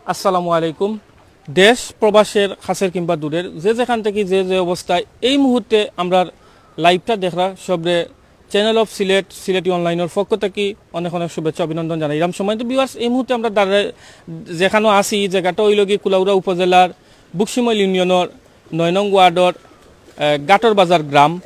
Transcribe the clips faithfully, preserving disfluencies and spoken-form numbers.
আসসালামু আলাইকুম। দেশ প্রবাসের কাছের কিংবা দূরের যে যেখান থাকি যে যে অবস্থায় এই মুহূর্তে আমরার liveটা দেখরা সবরে Channel of Sylhet, সিলেটি অনলাইনর পক্ষ থাকি অনেক অনেক শুভেচ্ছা অভিনন্দন জানাইরাম। সম্মানিত viewers, এই মুহূর্তে আমরা দাঁড়ায় যেখানো আছি, ই জাগাটা অইলো গি কুলাউড়া উপজেলার বুকশিমল ইউনিয়নর নয় নং ওয়ার্ডর, আহ, গাটর বাজার গ্রাম,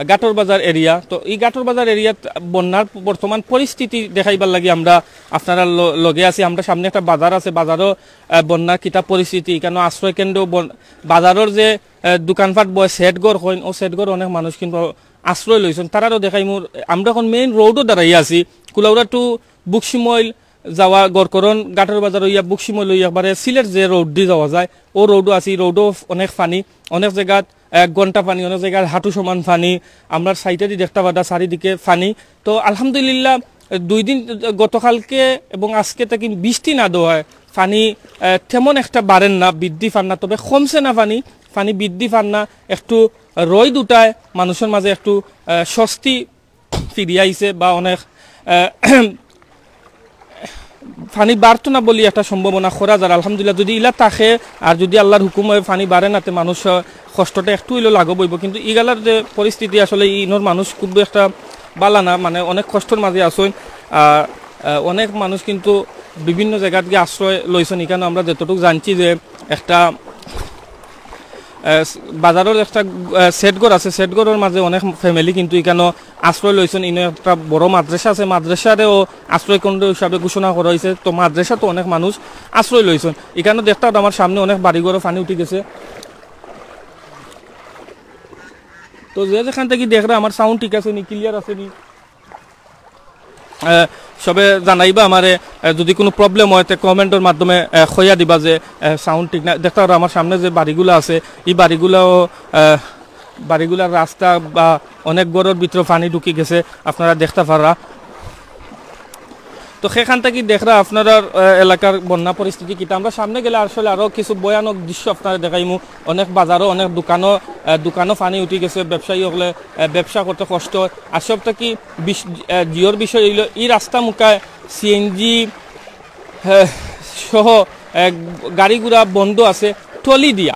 গাটর বাজার area। তো ই গাটর বাজার এরিয়াত বন্যার বর্তমান পরিস্থিতি দেখাইবার লাগি আমরা আপনারার ল-, লগে আছি। আমরার সামনে একটা বাজার আছে, বাজারও, আহ, বন্যার কিতা পরিস্থিতি, ইখানো আশ্রয় কেন্দ্র, বন-, বাজারর যে, আহ, দোকানপাট বয়, শেড ঘর কইন, ও শেড ঘর অনেক মানুষ কিন্তু আশ্রয় লইছইন, তারারও দেখাইমু। আমরা এখন main roadও দাঁড়াইয়া আছি, কুলাউড়া to বুকশিমল যাওয়া, গড়করণ গাটর বাজার অইয়া বুকশিমল অইয়া একবারে সিলেট যে road দি যাওয়া যায়, ও roadও আছি। Roadও অনেক পানি, অনেক জাগাত এক ঘন্টা পানি, অনেক জাগাত হাঁটু সমান পানি। আমরার সাইডেদি দেখতা পাররা চারিদিকে পানি। তো আলহামদুলিল্লাহ, দুই দিন, গতকালকে এবং আজকে থাকি বৃষ্টি না দেওয়ায় পানি, আহ, তেমন একটা বাড়ের না, বৃদ্ধি পার না, তবে কমছে না পানি। পানি বৃদ্ধি পার না, একটু রইদ উঠায়, মানুষর মাঝে একটু, আহ, স্বস্তি ফিরিয়া আইছে বা অনেক, আহ, পানি বাড়তো না বলি একটা সম্ভাবনা করা যার। আলহামদুলিল্লাহ, যদি ইলা থাকে আর যদি আল্লাহর হুকুম অয় পানি বাড়ে না, তে মানুষ, আহ, কষ্টটা একটু অইলেও লাঘব অইবো। কিন্তু ইগালার যে পরিস্থিতি, আসলে ইনর মানুষ খুব একটা বালা না, মানে অনেক কষ্টর মাঝে আছইন। আহ, আহ, অনেক মানুষ কিন্তু বিভিন্ন জাগাত গিয়া আশ্রয় লইছইন। ইখানো আমরা যতটুকু জানছি যে একটা আহ, বাজারর একটা, আহ, শেড ঘর আছে, শেড ঘরর মাঝে অনেক family কিন্তু ইখানো আশ্রয় লইছইন। ইনো একটা বড় মাদ্রাসা আছে, মাদ্রাসারেও আশ্রয় কেন্দ্র হিসাবে ঘোষণা করা অইছে। তো মাদ্রাসাত অনেক মানুষ আশ্রয় লইছইন। ইখানো দেখতা পাররা আমার সামনে অনেক বাড়িঘরো পানি উঠি গেছে। তো যে যেখান থাকি দেখরা, আমার sound ঠিক আছে নি, clear আছে নি? আহ, সবে জানাইবা আমারে, আহ, যদি কুনু problem অয়, তে commentর মাধ্যমে, আহ, কইয়া দিবা যে, আহ, sound ঠিক না। দেখতা পাররা আমার সামনে যে বাড়িগুলা আছে, ই বাড়িগুলাও, আহ, বাড়িগুলার রাস্তা বা অনেক ঘরর ভিতরে পানি ঢুকি গেছে, আপনারা দেখতা পাররা। তো সেখান থাকি দেখরা আপনারার, আহ, এলাকার বন্যা পরিস্থিতি কিতা। আমরা সামনে গেলে আসলে আরো কিছু ভয়ানক দৃশ্য আপনারারে দেখাইমু। অনেক বাজারও, অনেক দোকানও, আহ, দোকানও পানি উঠি গেছে, ব্যবসায়ী অকলে, আহ, ব্যবসা করতে কষ্ট অয়। আর সব থাকি বিশ-, আহ, জিওর বিষয় অইলো, ই রাস্তা মুখায় সিএনজি, আহ, সহ, আহ, গাড়ি ঘোড়া বন্ধ আছে ট্রলি দিয়া।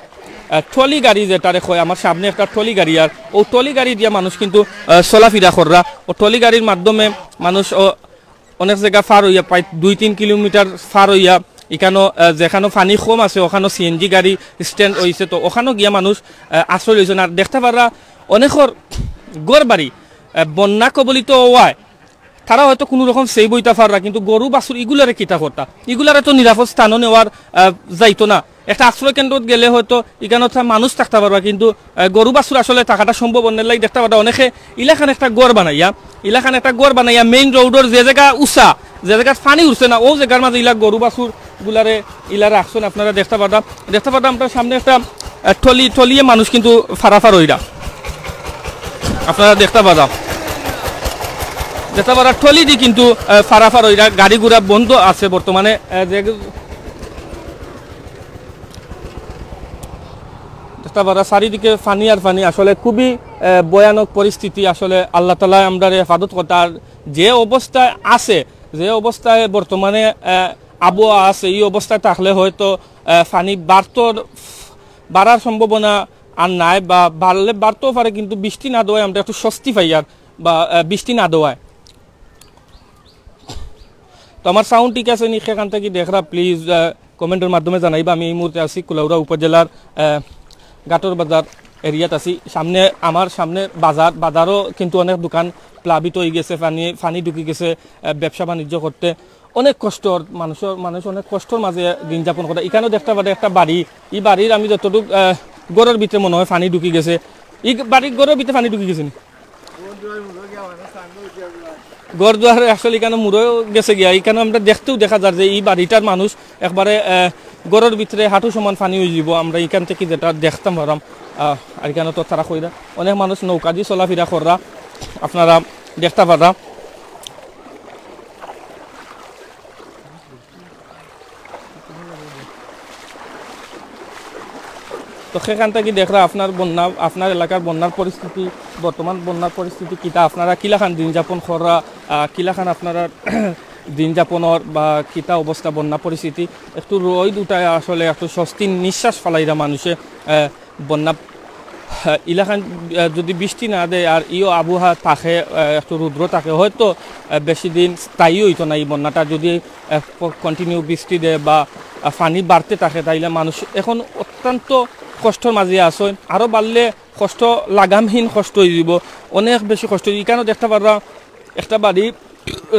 আহ, ট্রলি গাড়ি যেটারে কয়, আমার সামনে একটা ট্রলি গাড়ি, আর ও ট্রলি গাড়ি দিয়া মানুষ কিন্তু, আহ, চলাফিরা কররা। ও ট্রলি গাড়ির মাধ্যমে মানুষ ও অনেক জাগা পার অইয়া, প্রায় দুই তিন কিলোমিটার পার অইয়া, ইখানো, আহ, যেখানো পানি কম আছে, ওখানো সিএনজি গাড়ি stand অইছে, তো ওখানো গিয়া মানুষ, আহ, আশ্রয় লইছইন। আর দেখতা পাররা অনেকর ঘর বাড়ি, আহ, বন্যা কবলিত অওয়ায় তারা হয়তো কুনু রকম safe অইতা পাররা, কিন্তু গরু বাছুর ইগুলারে কিতা করতা? ইগুলারে তো নিরাপদ স্থানও নেওয়ার, আহ, যাইতো না। একটা আশ্রয় কেন্দ্রত গেলে হয়তো ইখানো থা-, মানুষ থাকতা পারবা, কিন্তু, আহ, গরু বাছুর আসলে থাকাটা সম্ভব অয় না। এরলাগি দেখতা পাররা অনেকে ইলাখান একটা ঘর বানাইয়া, ইলাখান একটা ঘর বানাইয়া main roadর যে জাগা উচা, যে জাগাত পানি উঠছে না, ও জাগার মাঝে ইলা গরু বাছুর গুলারে ইলা রাখছইন। আপনারা দেখতা পাররা, দেখতা পাররা আমরা সামনে একটা, আহ, ট্রলি, ট্রলিয়ে মানুষ কিন্তু পারাপার অইরা। আপনারা দেখতা পাররা, দেখতা পাররা ট্রলি দি কিন্তু, আহ, পারাপার অইরা, গাড়ি ঘোড়া বন্ধ আছে বর্তমানে, আহ, যে দেখতা পাররা চারিদিকে পানি আর পানি, আসলে খুবই, আহ, ভয়ানক পরিস্থিতি। আসলে আল্লাহ তাআলায় আমরারে হেফাজত করতা। আর যে অবস্থায় আছে, যে অবস্থায় বর্তমানে, আহ, আবহাওয়া আছে, ই অবস্থায় থাকলে হয়তো, আহ, পানি বাড়তো, বাড়ার সম্ভাবনা আর নাই, বা বাড়লে বাড়তেও পারে, কিন্তু বৃষ্টি না দেওয়ায় আমরা একটু স্বস্তি পাইয়ার, বা, আহ, বৃষ্টি না দেওয়ায়। তো আমার sound ঠিক আছে নি? সেখান থাকি দেখরা, please, আহ, commentর মাধ্যমে জানাইবা। আমি এই মুহূর্তে আছি কুলাউড়া উপজেলার, আহ, গাটর বাজার এরিয়াত আছি। সামনে, আমার সামনে বাজার, বাজারও কিন্তু অনেক দোকান প্লাবিত অই গেছে, পানি, পানি ঢুকি গেছে, আহ, ব্যবসা বাণিজ্য করতে অনেক কষ্ট। মানুষর, মানুষ অনেক কষ্টর মাঝে দিন যাপন করে। ইখানো দেখতা পাররা একটা বাড়ি, ই বাড়ির আমি যতটুক, আহ, ঘরর ভিতরে মনে হয় পানি ঢুকি গেছে। ই বাড়ির ঘরর ভিতরে পানি ঢুকি গেছে নি? ঘর দুয়ার আসলে ইখানো মুড়ো গেছে গিয়া। ইখানো আমরা দেখতেও দেখা যার যে ই বাড়িটার মানুষ একবারে, আহ, ঘরর ভিতরে হাঁটু সমান পানি অইযিবো। আমরা ইখান থাকি যেটা দেখতাম পাররাম, আহ, আর ইখানো তো তারা কইরা অনেক মানুষ নৌকা দি চলাফিরা কররা, আপনারা দেখতা পাররা। তো সেখান থাকি দেখরা আপনার বন্যা, আপনার এলাকার বন্যার পরিস্থিতি, বর্তমান বন্যার পরিস্থিতি কিতা, আপনারা কিলাখান দিন যাপন কররা, আহ, কিলাখান আপনারা দিন যাপনর বা কিতা অবস্থা, বন্যা পরিস্থিতি, একটু রইদ উঠায় আসলে একটু স্বস্তির নিঃশ্বাস ফালাইরা মানুষে। আহ, বন্যা, আহ, ইলাখান, আহ, যদি বৃষ্টি না দেয় আর ইও আবহাওয়া থাকে, আহ, একটু রৌদ্র থাকে, হয়তো, আহ, বেশি দিন স্থায়ী হইতো না এই বন্যাটা। যদি, আহ, ক-, continue বৃষ্টি দেয় বা, আহ, পানি বাড়তে থাকে, তাইলে মানুষ এখন অত্যন্ত কষ্টর মাঝে আছইন। আরও বাড়লে কষ্ট, লাগামহীন কষ্ট হয়ে যাব, অনেক বেশি কষ্ট। এখানেও দেখতে পাররা একটা বাড়ি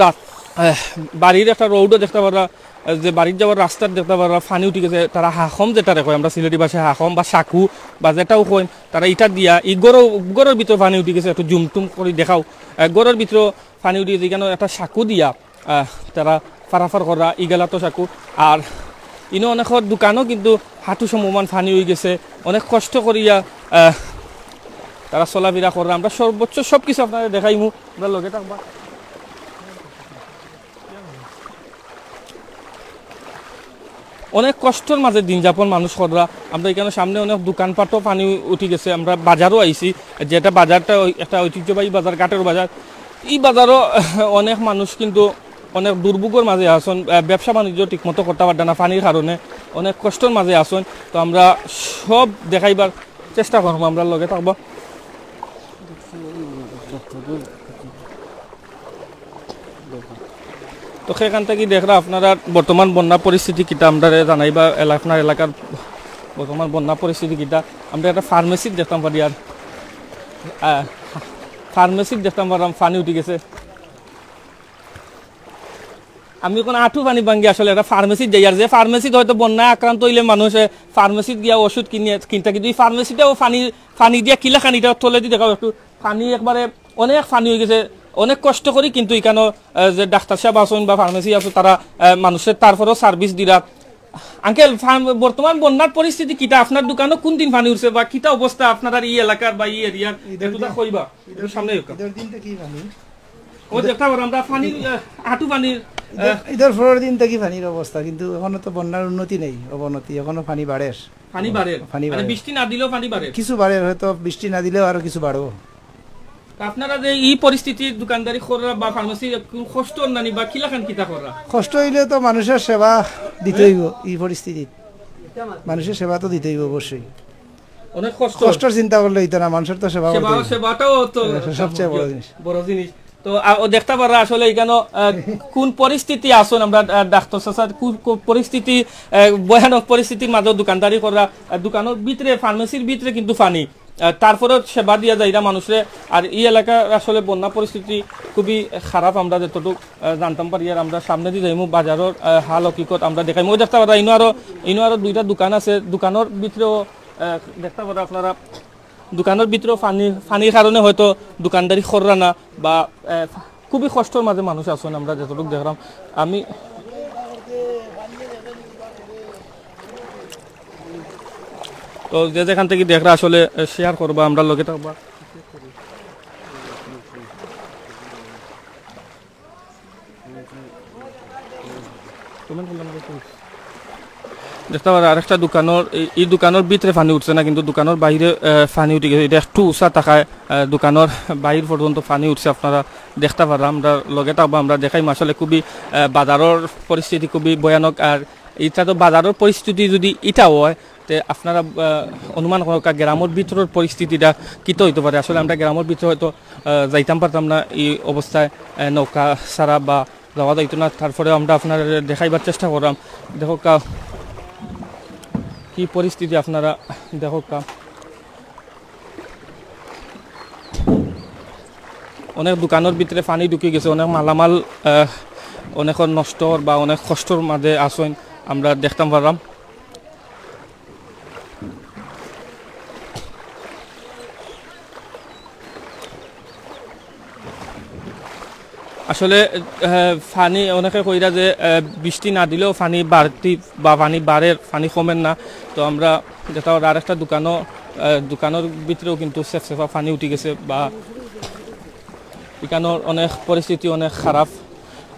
রাস-, আহ, বাড়ির একটা রোডও দেখতে পাররা, আহ, যে বাড়ির যাওয়ার রাস্তার দেখতে পাররা পানি উঠি গেছে। তারা হাখম যেটা রেখে আমরা সিলেটি ভাষায় হাখম বা সাকু বা যেটাও কইন, তারা ইটা দিয়া ই গরো, গরোর ভিতরে পানি উঠি গেছে, একটু জুম টুম করে দেখাও। আহ, গরোর ভিতরে পানি উঠি গেছে, এখানে একটা সাকু দিয়া, আহ, তারা ফারাফার করা ইগালা তো সাকু। আর ইনো অনেক দোকানও কিন্তু হাঁটু সমমান পানি হয়ে গেছে, অনেক কষ্ট করিয়া, আহ, তারা চলাফেরা করা। আমরা সর্বোচ্চ সব কিছু আপনারা দেখাইমু, আমরা লগে থাকবা। অনেক কষ্টর মাঝে দিন যাপন মানুষ কররা। আমরা এখানে সামনে অনেক দোকানপাটও পানি উঠি গেছে। আমরা বাজারও আইছি, যেটা বাজারটা ওই একটা ঐতিহ্যবাহী বাজার, ঘাটের বাজার। এই বাজারও অনেক মানুষ কিন্তু অনেক দুর্ভোগের মাঝে আছইন, আহ, ব্যবসা বাণিজ্য ঠিকমতো করতে পারছে না পানির কারণে, অনেক কষ্টর মাঝে আছইন। তো আমরা সব দেখাইবার চেষ্টা করবো, আমরা লগে থাকবো। তো সেখান থেকে দেখরা আপনারা বর্তমান বন্যা পরিস্থিতি কিতা, আমরা জানাইবা এলা-, আপনার এলাকার বর্তমান বন্যা পরিস্থিতি কিতা। আমরা একটা ফার্মেসিত দেখতাম পারি আর, আহ, ফার্মেসিত দেখতাম পারলাম পানি উঠি গেছে। আমি এখন আঁঠু পানি ভাঙ্গি আসলে একটা ফার্মেসিত যাই, আর যে ফার্মেসিত হয়তো বন্যায় আক্রান্ত হইলে মানুষে ফার্মেসিত গিয়া ওষুধ কিনিয়া কিনতা, কিন্তু এই ফার্মেসিটাও পানি, পানি দিয়া কিলা খান, এটা তলে দি দেখাও একটু। পানি একবারে অনেক পানি হয়ে গেছে, অনেক কষ্ট করি কিন্তু এখানে, আহ, যে ডাক্তার সাহেব আছেন বা ফার্মেসি আছে তারা, আহ, মানুষের তারপরেও সার্ভিস দিরা। আঙ্কেল, ফার্ম-, বর্তমান বন্যার পরিস্থিতি কিতা? আপনার দোকানও কোন দিন পানি উঠছে বা কিতা অবস্থা আপনার আর এই এলাকার বা এই এরিয়ার? একটু তা কইবা, একটু সামনে হোক। ঈদের দিন থেকে পানি। ও দেখতে পারো আমরা পানির, আহ, হাঁটু পানির, আহ, ঈদের, ঈদের পরের দিন থেকে পানির অবস্থা, কিন্তু এখনো তো বন্যার উন্নতি নেই, অবনতি, এখনো পানি বাড়ের। পানি বাড়ের? পানি মানে বাড়ের। বৃষ্টি না দিলেও পানি বাড়ের? কিছু বাড়ের, হয়তো বৃষ্টি না দিলেও আরো কিছু বাড়বো। তা আপনারা যে এই পরিস্থিতির দোকানদারি করা বা ফার্মেসি কোন কষ্ট নানি বা কিলাখান কিতা করা? কষ্ট হইলে তো মানুষের সেবা দিতে হইব এই পরিস্থিতিত। মানুষের সেবা তো দিতে হইব অবশ্যই। অনেক কষ্ট। কষ্টর চিন্তা করলে হইতো না, মানুষের তো সেবা সেবা, করতে হইব। সেবাটাও তো হ্যাঁ, সবচেয়ে বড় জিনিস। বড় জিনিস। তো, আ, ও দেখতে পাররা আসলে এখানে, আ, কোন পরিস্থিতি আছইন আমরা, আ, ডাক্তার চাচা, কোন, কোন পরিস্থিতি, আ, ভয়ানক পরিস্থিতির মাঝে দোকানদারি করা, আ, দোকানের ভিতরে, ফার্মেসির ভিতরে কিন্তু পানি। আহ, তারপরেও সেবা দিয়া যাইরা মানুষরে। আর এই এলাকার আসলে বন্যা পরিস্থিতি খুবই খারাপ, আমরা যতটুকু, আহ, জানতাম পারি। আর আমরা সামনে দিয়ে যাইমু বাজারের, আহ, হাল হকিকত আমরা দেখাইমু। ওই দেখতে পারা, ইনো আরো, ইনো আরো দুইটা দোকান আছে, দোকানের ভিতরেও, আহ, দেখতে পারা আপনারা, দোকানের ভিতরেও পানি, পানির কারণে হয়তো দোকানদারি কররা না বা, আহ, খুবই কষ্টর মাঝে মানুষ আছইন, আমরা যতটুকু দেখলাম। আমি তো যে যেখান থেকে দেখরা আসলে, আহ, শেয়ার করবা, আমরা লগে থাকবা। দেখতে পারো আরেকটা দোকানের, এই, এই দোকানের ভিতরে পানি উঠছে না, কিন্তু দোকানের বাইরে, আহ, পানি উঠি গেছে। এটা একটু উঁচা থাকায়, আহ, দোকানের বাইর পর্যন্ত পানি উঠছে। আপনারা দেখতে পাররা, আমরা লগে থাকবা, আমরা দেখাইমু। আসলে খুবই, আহ, বাজারের পরিস্থিতি খুবই ভয়ানক। আর এটা তো বাজারের পরিস্থিতি যদি এটা হয়, তে আপনারা, আহ, অনুমান করুক্কা, গ্রামের ভিতরের পরিস্থিতিটা কিতা হইতে পারে। আসলে আমরা গ্রামের ভিতরে হয়তো, আহ, যাইতাম পারতাম না এই অবস্থায়, আহ, নৌকা ছাড়া বা যাওয়া যাইতো না। তারপরে আমরা আপনারা দেখাইবার চেষ্টা করলাম। দেখুক্কা, কি পরিস্থিতি আপনারা দেখুক্কা। অনেক দোকানের ভিতরে পানি ঢুকি গেছে, অনেক মালামাল, আহ, অনেক নষ্ট বা অনেক কষ্টর মাঝে আছইন, আমরা দেখতাম পারলাম। আসলে, আহ, পানি অনেকে কইরা যে, আহ, বৃষ্টি না দিলেও পানি বাড়তি বা পানি বাড়ের, পানি কমের না। তো আমরা যেটা ওর আরেকটা দোকানও, আহ, দোকানের ভিতরেও কিন্তু সেফ সেফা পানি উঠি গেছে বা এখানোর অনেক পরিস্থিতি অনেক খারাপ।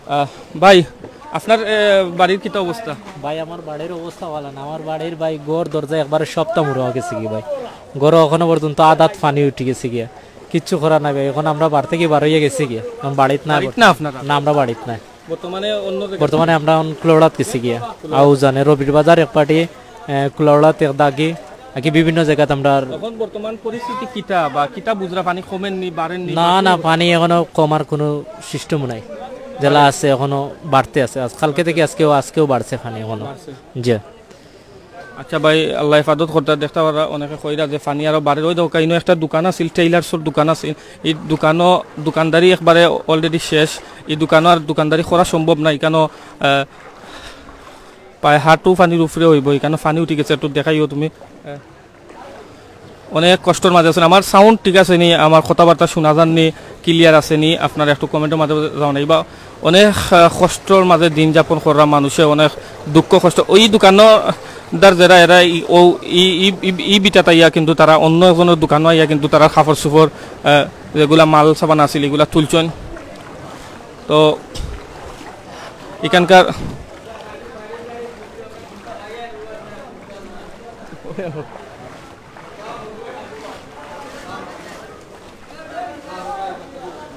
আহ, ভাই, আপনার, আহ, বাড়ির কিতা অবস্থা? ভাই, আমার বাড়ির অবস্থা ভালা না। আমার বাড়ির, ভাই, ঘর দরজা একবারে সবটা মুড়া গেছে গি, ভাই। ঘরো এখনো পর্যন্ত আধাত পানি উঠি গেছে গিয়া। কিচ্ছু করা নাই, ভাই। এখন আমরা বাড়ি থেকে বার হইয়া গেছি গিয়া। এখন বাড়িত না। বাড়িত না আপনারা? না, আমরা বাড়িত নাই। বর্তমানে অন্য জায়গা? বর্তমানে আমরা অন কুলাউড়াত গেছি গিয়া। আউ জানে রবির বাজার এক পার্টি, কুলাউড়াত এক দাগি, আর কি বিভিন্ন জায়গাত আমরা আর এখন বর্তমান পরিস্থিতি কিতা বা কিতা বুঝরা, পানি কমের নি, বাড়ের নি? না, না, পানি এখনো কমার কোনো সিস্টেম নাই। যেলা আছে এখনো বাড়তে আছে। আজ কালকে থেকে আজকেও, আজকেও বাড়ছে পানি এখনো। বাড়ছে। জি। আচ্ছা ভাই, আল্লাহ হেফাজত করতা। দেখতা পাররা অনেকে কইরা যে পানি আরো বাড়ের। ওই দেখো, ইনো একটা দোকান আছিল, টেইলার্সর দোকান আছিল। এই দোকানও, দোকানদারি একবারে already শেষ। এই দোকানও আর দোকানদারি করা সম্ভব না। এখানো, আহ, প্রায় হাঁটু পানির উপরে অইবো। এখানো পানি উঠি গেছে, একটু দেখাইও তুমি। আহ, অনেক কষ্টর মাঝে আছইন। আমার সাউন্ড ঠিক আছে নি? আমার কথাবার্তা শোনা যার নি? ক্লিয়ার আছে নি? আপনারা একটু কমেন্টর মাঝে জানাইবা। অনেক, আহ, কষ্টর মাঝে দিন যাপন কররা মানুষে, অনেক দুঃখ কষ্ট। ওই দোকানদার যেরা, এরা ই-, ও ই, ই, ই, ই বিটাত আইয়া কিন্তু তারা অন্য একজনর দোকানো আইয়া কিন্তু তারা কাপড় চোপড়, আহ, যেগুলা মাল সামান আছিল, এগুলা তুলছইন। তো এখানকার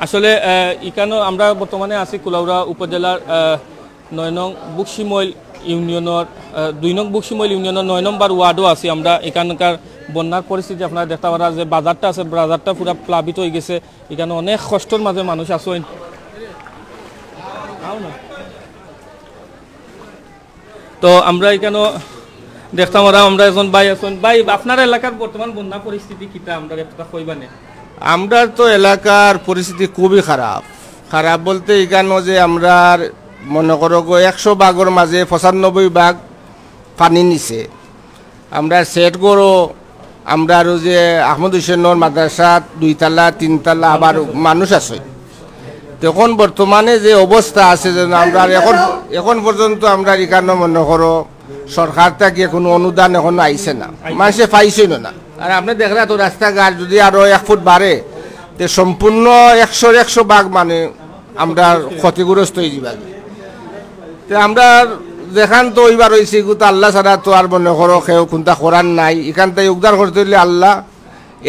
আসলে, আহ, এখানো আমরা বর্তমানে আছি কুলাউড়া উপজেলার, আহ, নয় নং বুকশিমইল ইউনিয়নর, আহ, দুই নং বুকশিমইল ইউনিয়নর নয় নম্বর ওয়ার্ডও আছি আমরা। এখানকার বন্যার পরিস্থিতি আপনারা দেখতা পাররা যে বাজারটা আছে, বাজারটা পুরা প্লাবিত অই গেছে। এখানো অনেক কষ্টর মাঝে মানুষ আছইন। তো আমরা এখানো দেখতাম পাররা, আমরা একজন ভাই আছইন। ভাই, আপনার এলাকার বর্তমান বন্যা পরিস্থিতি কিতা, আমরা একটা কইবা নে? আমরার তো এলাকার পরিস্থিতি খুবই খারাপ। খারাপ বলতে এখানো যে আমরার মনে করো গো একশো ভাগর মাঝে পঁচানব্বই ভাগ পানি নিছে। আমরা সেট করো, আমরা আরো যে আহমদ হোসেনর মাদ্রাসাত দুইতলা, তিনতলা আবার মানুষ আছে। তখন বর্তমানে যে অবস্থা আছে, যেন আমরা আর এখন, এখন পর্যন্ত আমরা এখানো মনে করো সরকার থাকি কোনো অনুদান এখনো আইছে না, মানুষে পাইছইন না। আর আপনি দেখরা তো রাস্তাঘাট যদি আরো এক ফুট বাড়ে, তে সম্পূর্ণ একশোর একশো ভাগ মানে আমরা ক্ষতিগ্রস্ত অই যিবা। তে আমরা যেখান তো অইবার অইছে, এগু তো আল্লাহ ছাড়া তো আর মনে করো কেউ কুন্তা করার নাই। এখান থাকি উদ্ধার করতে অইলে আল্লাহ,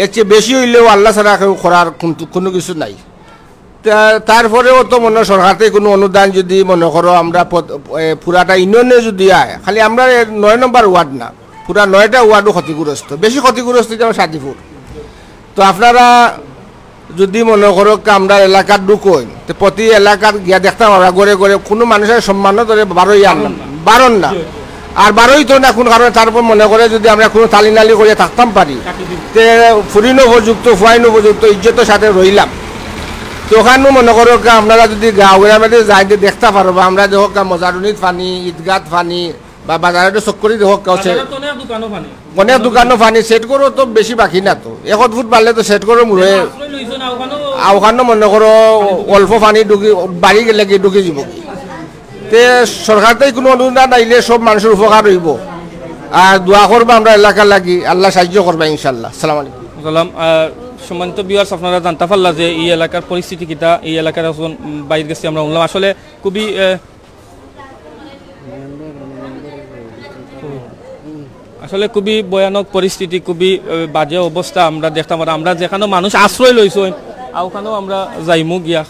এর চেয়ে বেশি অইলেও আল্লাহ ছাড়া কেউ করার কুন্তা, কুনু কিছু নাই। তা-, তারপরেও তো মনে হয় সরকার থাকি কুনু অনুদান যদি মনে করো আমরা পত-, এ, পুরাটা ইউনিয়নে যদি আয়, খালি আমরা এ নয় নম্বর ওয়ার্ড না, পুরা নয়টা ওয়ার্ডও ক্ষতিগ্রস্ত, বেশি ক্ষতিগ্রস্ত হইছে আমার শান্তিপুর। তো আপনারা যদি মনে করো আমরা এলাকাত ঢুকইন, তো প্রতি এলাকাত গিয়া দেখতাম আমরা ঘরে ঘরে কুনু মানুষের সম্মান ধরে বারোই আর না, বারোর না। আর বারোই তো না, কোন কারণে তারপর মনে করে যদি আমরা কুনু তালি নালি করে থাকতাম পারি, তে ফুরিন উপযুক্ত, ফুয়াইন উপযুক্ত, ইজ্জতের সাথে রইলাম। তো ওখানেও মনে করো আপনারা যদি গাঁও গ্রামে যাই, যে দেখতা পারবা, আমরা দেখো মজারুনিত পানি, ঈদগাত পানি, বা বাজারে তো চক্করি দেখো, বাজারে তো অনেক দোকানও পানি। অনেক দোকানও পানি, সেট করো তো বেশি বাকি না তো, এক ফুট বাড়লে তো সেট করো মুড়ে। আশ্রয় লইছো না, ওখানেও আর ওখানে মনে করো অল্প পানি ঢুকি, বাড়ি গেলে কি ঢুকি যাব কি? তে সরকার থাকি কুনু অনুদান আইলে সব মানুষের উপকার হইব। আর দোয়া করবা আমরা এলাকার লাগি, আল্লাহ সাহায্য করবা ইনশাআল্লাহ। আসসালামু আলাইকুম। সালাম। আহ, সম্মানিত ভিউয়ার্স, আপনারা জানতা পারলা যে এই এলাকার পরিস্থিতি কিতা, এই এলাকার একজন, উম, ভাইর গেছে আমরা শুনলাম। আসলে খুবই, আহ, আসলে খুবই ভয়ানক পরিস্থিতি, খুবই, আহ, বাজে অবস্থা আমরা দেখতাম পাররা। আমরা যেখানো মানুষ আশ্রয় লইছইন, আওখানো আমরা যাইমু গিয়া।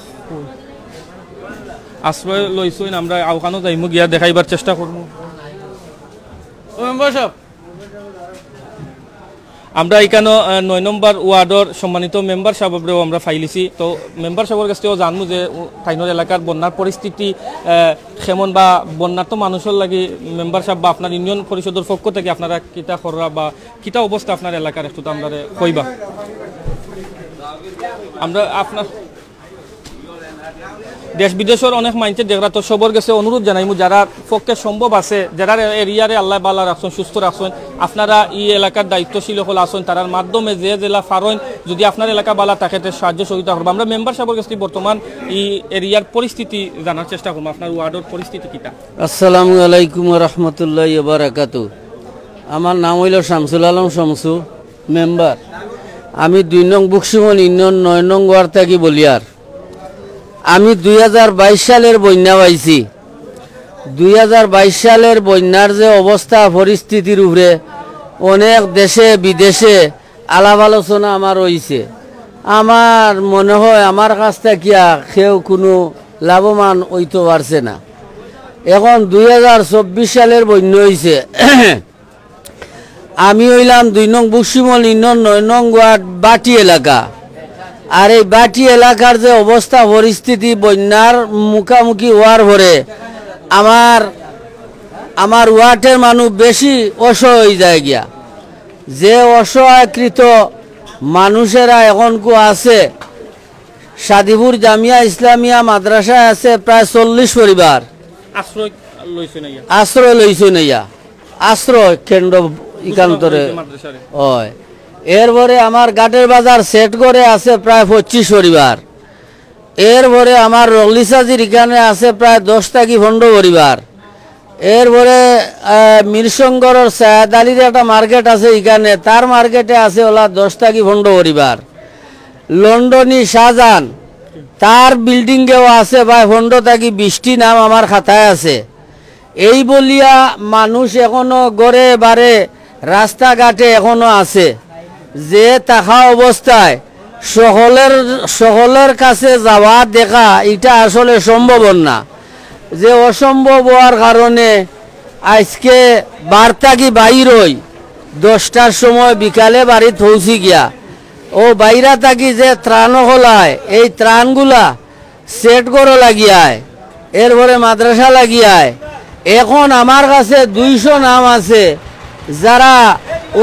আশ্রয় লইছইন, আমরা আওখানো যাইমু গিয়া দেখাইবার চেষ্টা করমু। ও মেম্বার সাহেব। আমরা এখানো, আহ, নয় নম্বর ওয়ার্ডর সম্মানিত মেম্বার সাহেবরেও আমরা পাইলিছি। তো মেম্বার সাহেবর কাছ থেকেও জানমু যে, উ, তাইনর এলাকার বন্যার পরিস্থিতি, আহ, কেমন বা বন্যার্ত মানুষর লাগি মেম্বার সাহেব বা আপনার ইউনিয়ন পরিষদর পক্ষ থাকি আপনারা কিতা কররা বা কিতা অবস্থা আপনার এলাকার, একটু তো আমরারে কইবা। আমরা আপনার দেশ বিদেশর অনেক মাইনষে দেখরা, তো সবর গেছে অনুরোধ জানাইমু, যারার পক্ষে সম্ভব আছে, যারার এরিয়ারে আল্লায় বালা রাখছইন, সুস্থ রাখছইন, আপনারা ই এলাকার দায়িত্বশীল অকল আছইন, তারার মাধ্যমে যে যেলা পারইন, যদি আপনার এলাকা বালা থাকে, তে সাহায্য সহযোগিতা করবা। আমরা মেম্বার সাহেবর গেছে বর্তমান ই এরিয়ার পরিস্থিতি জানার চেষ্টা করমু, আপনার ওয়ার্ডর পরিস্থিতি কিতা? আসসালামু আলাইকুম ওয়া রাহমাতুল্লাহি ওয়া বারাকাতু। আমার নাম অইলো শামসুল আলম শামসু, মেম্বার। আমি দুই নং বকশিমন ইউনিয়ন নয় নং ওয়ার্ড থাকি বলিয়ার। আমি দুই হাজার বাইশ সালের বন্যা পাইছি। দুই হাজার বাইশ সালের বন্যার যে অবস্থা পরিস্থিতির উপরে অনেক দেশে বিদেশে আলাপ আলোচনা আমার অইছে। আমার মনে হয় আমার কাছ থাকিয়া কেউ কুনু লাভবান অইতো পারছে না। এখন দুই হাজার চব্বিশ সালের বন্যা অইছে। আমি অইলাম দুই নং বুকশিমল ইউনিয়ন নয় নং ওয়ার্ড বাটি এলাকা। আর এই বাটি এলাকার যে অবস্থা পরিস্থিতি বন্যার মুখামুখি অওয়ার পরে আমার, আমার ওয়ার্ডের মানুষ বেশি অসহায় অই যায় গিয়া। যে অসহায়কৃত মানুষেরা এখনকু আছে, সাদিপুর জামিয়া ইসলামিয়া মাদ্রাসায় আছে প্রায় চল্লিশ পরিবার। আশ্রয় লইছে না ইয়া? আশ্রয় লইছে না ইয়া। আশ্রয় কেন্দ্র ইকান্তরে। অয়। এরপরে আমার ঘাটের বাজার সেট করে আছে প্রায় পঁচিশ পরিবার। এরপরে আমার রগলিসাজির ইখানে আছে প্রায় দশ থাকি পনেরো পরিবার। এরপরে, আহ, মিরসঙ্গরর সায়াদ আলীর একটা মার্কেট আছে ইখানে, তার মার্কেটে আছে ওলা দশ থাকি পনেরো পরিবার। লন্ডনী শাহজাহান, তার বিল্ডিংয়েও আছে প্রায় পনেরো থাকি বিশটি নাম আমার খাতায় আছে। এই বলিয়া মানুষ এখনো ঘরে বারে রাস্তাঘাটে এখনো আছে। যে থাকা অবস্থায় সকলের, সকলের কাছে যাওয়া দেখা, ইটা আসলে সম্ভব না। যে অসম্ভব অওয়ার কারণে আইজকে বার থাকি বাইর অই দশটার সময় বিকালে বাড়িত পৌঁছি গিয়া, ও বাইরা থাকি যে ত্রাণ অকল আয়, এই ত্রাণগুলা সেট ঘরো লাগিয়ায়, এরপরে মাদ্রাসা লাগিয়ায়। এখন আমার কাছে দুইশো নাম আছে যারা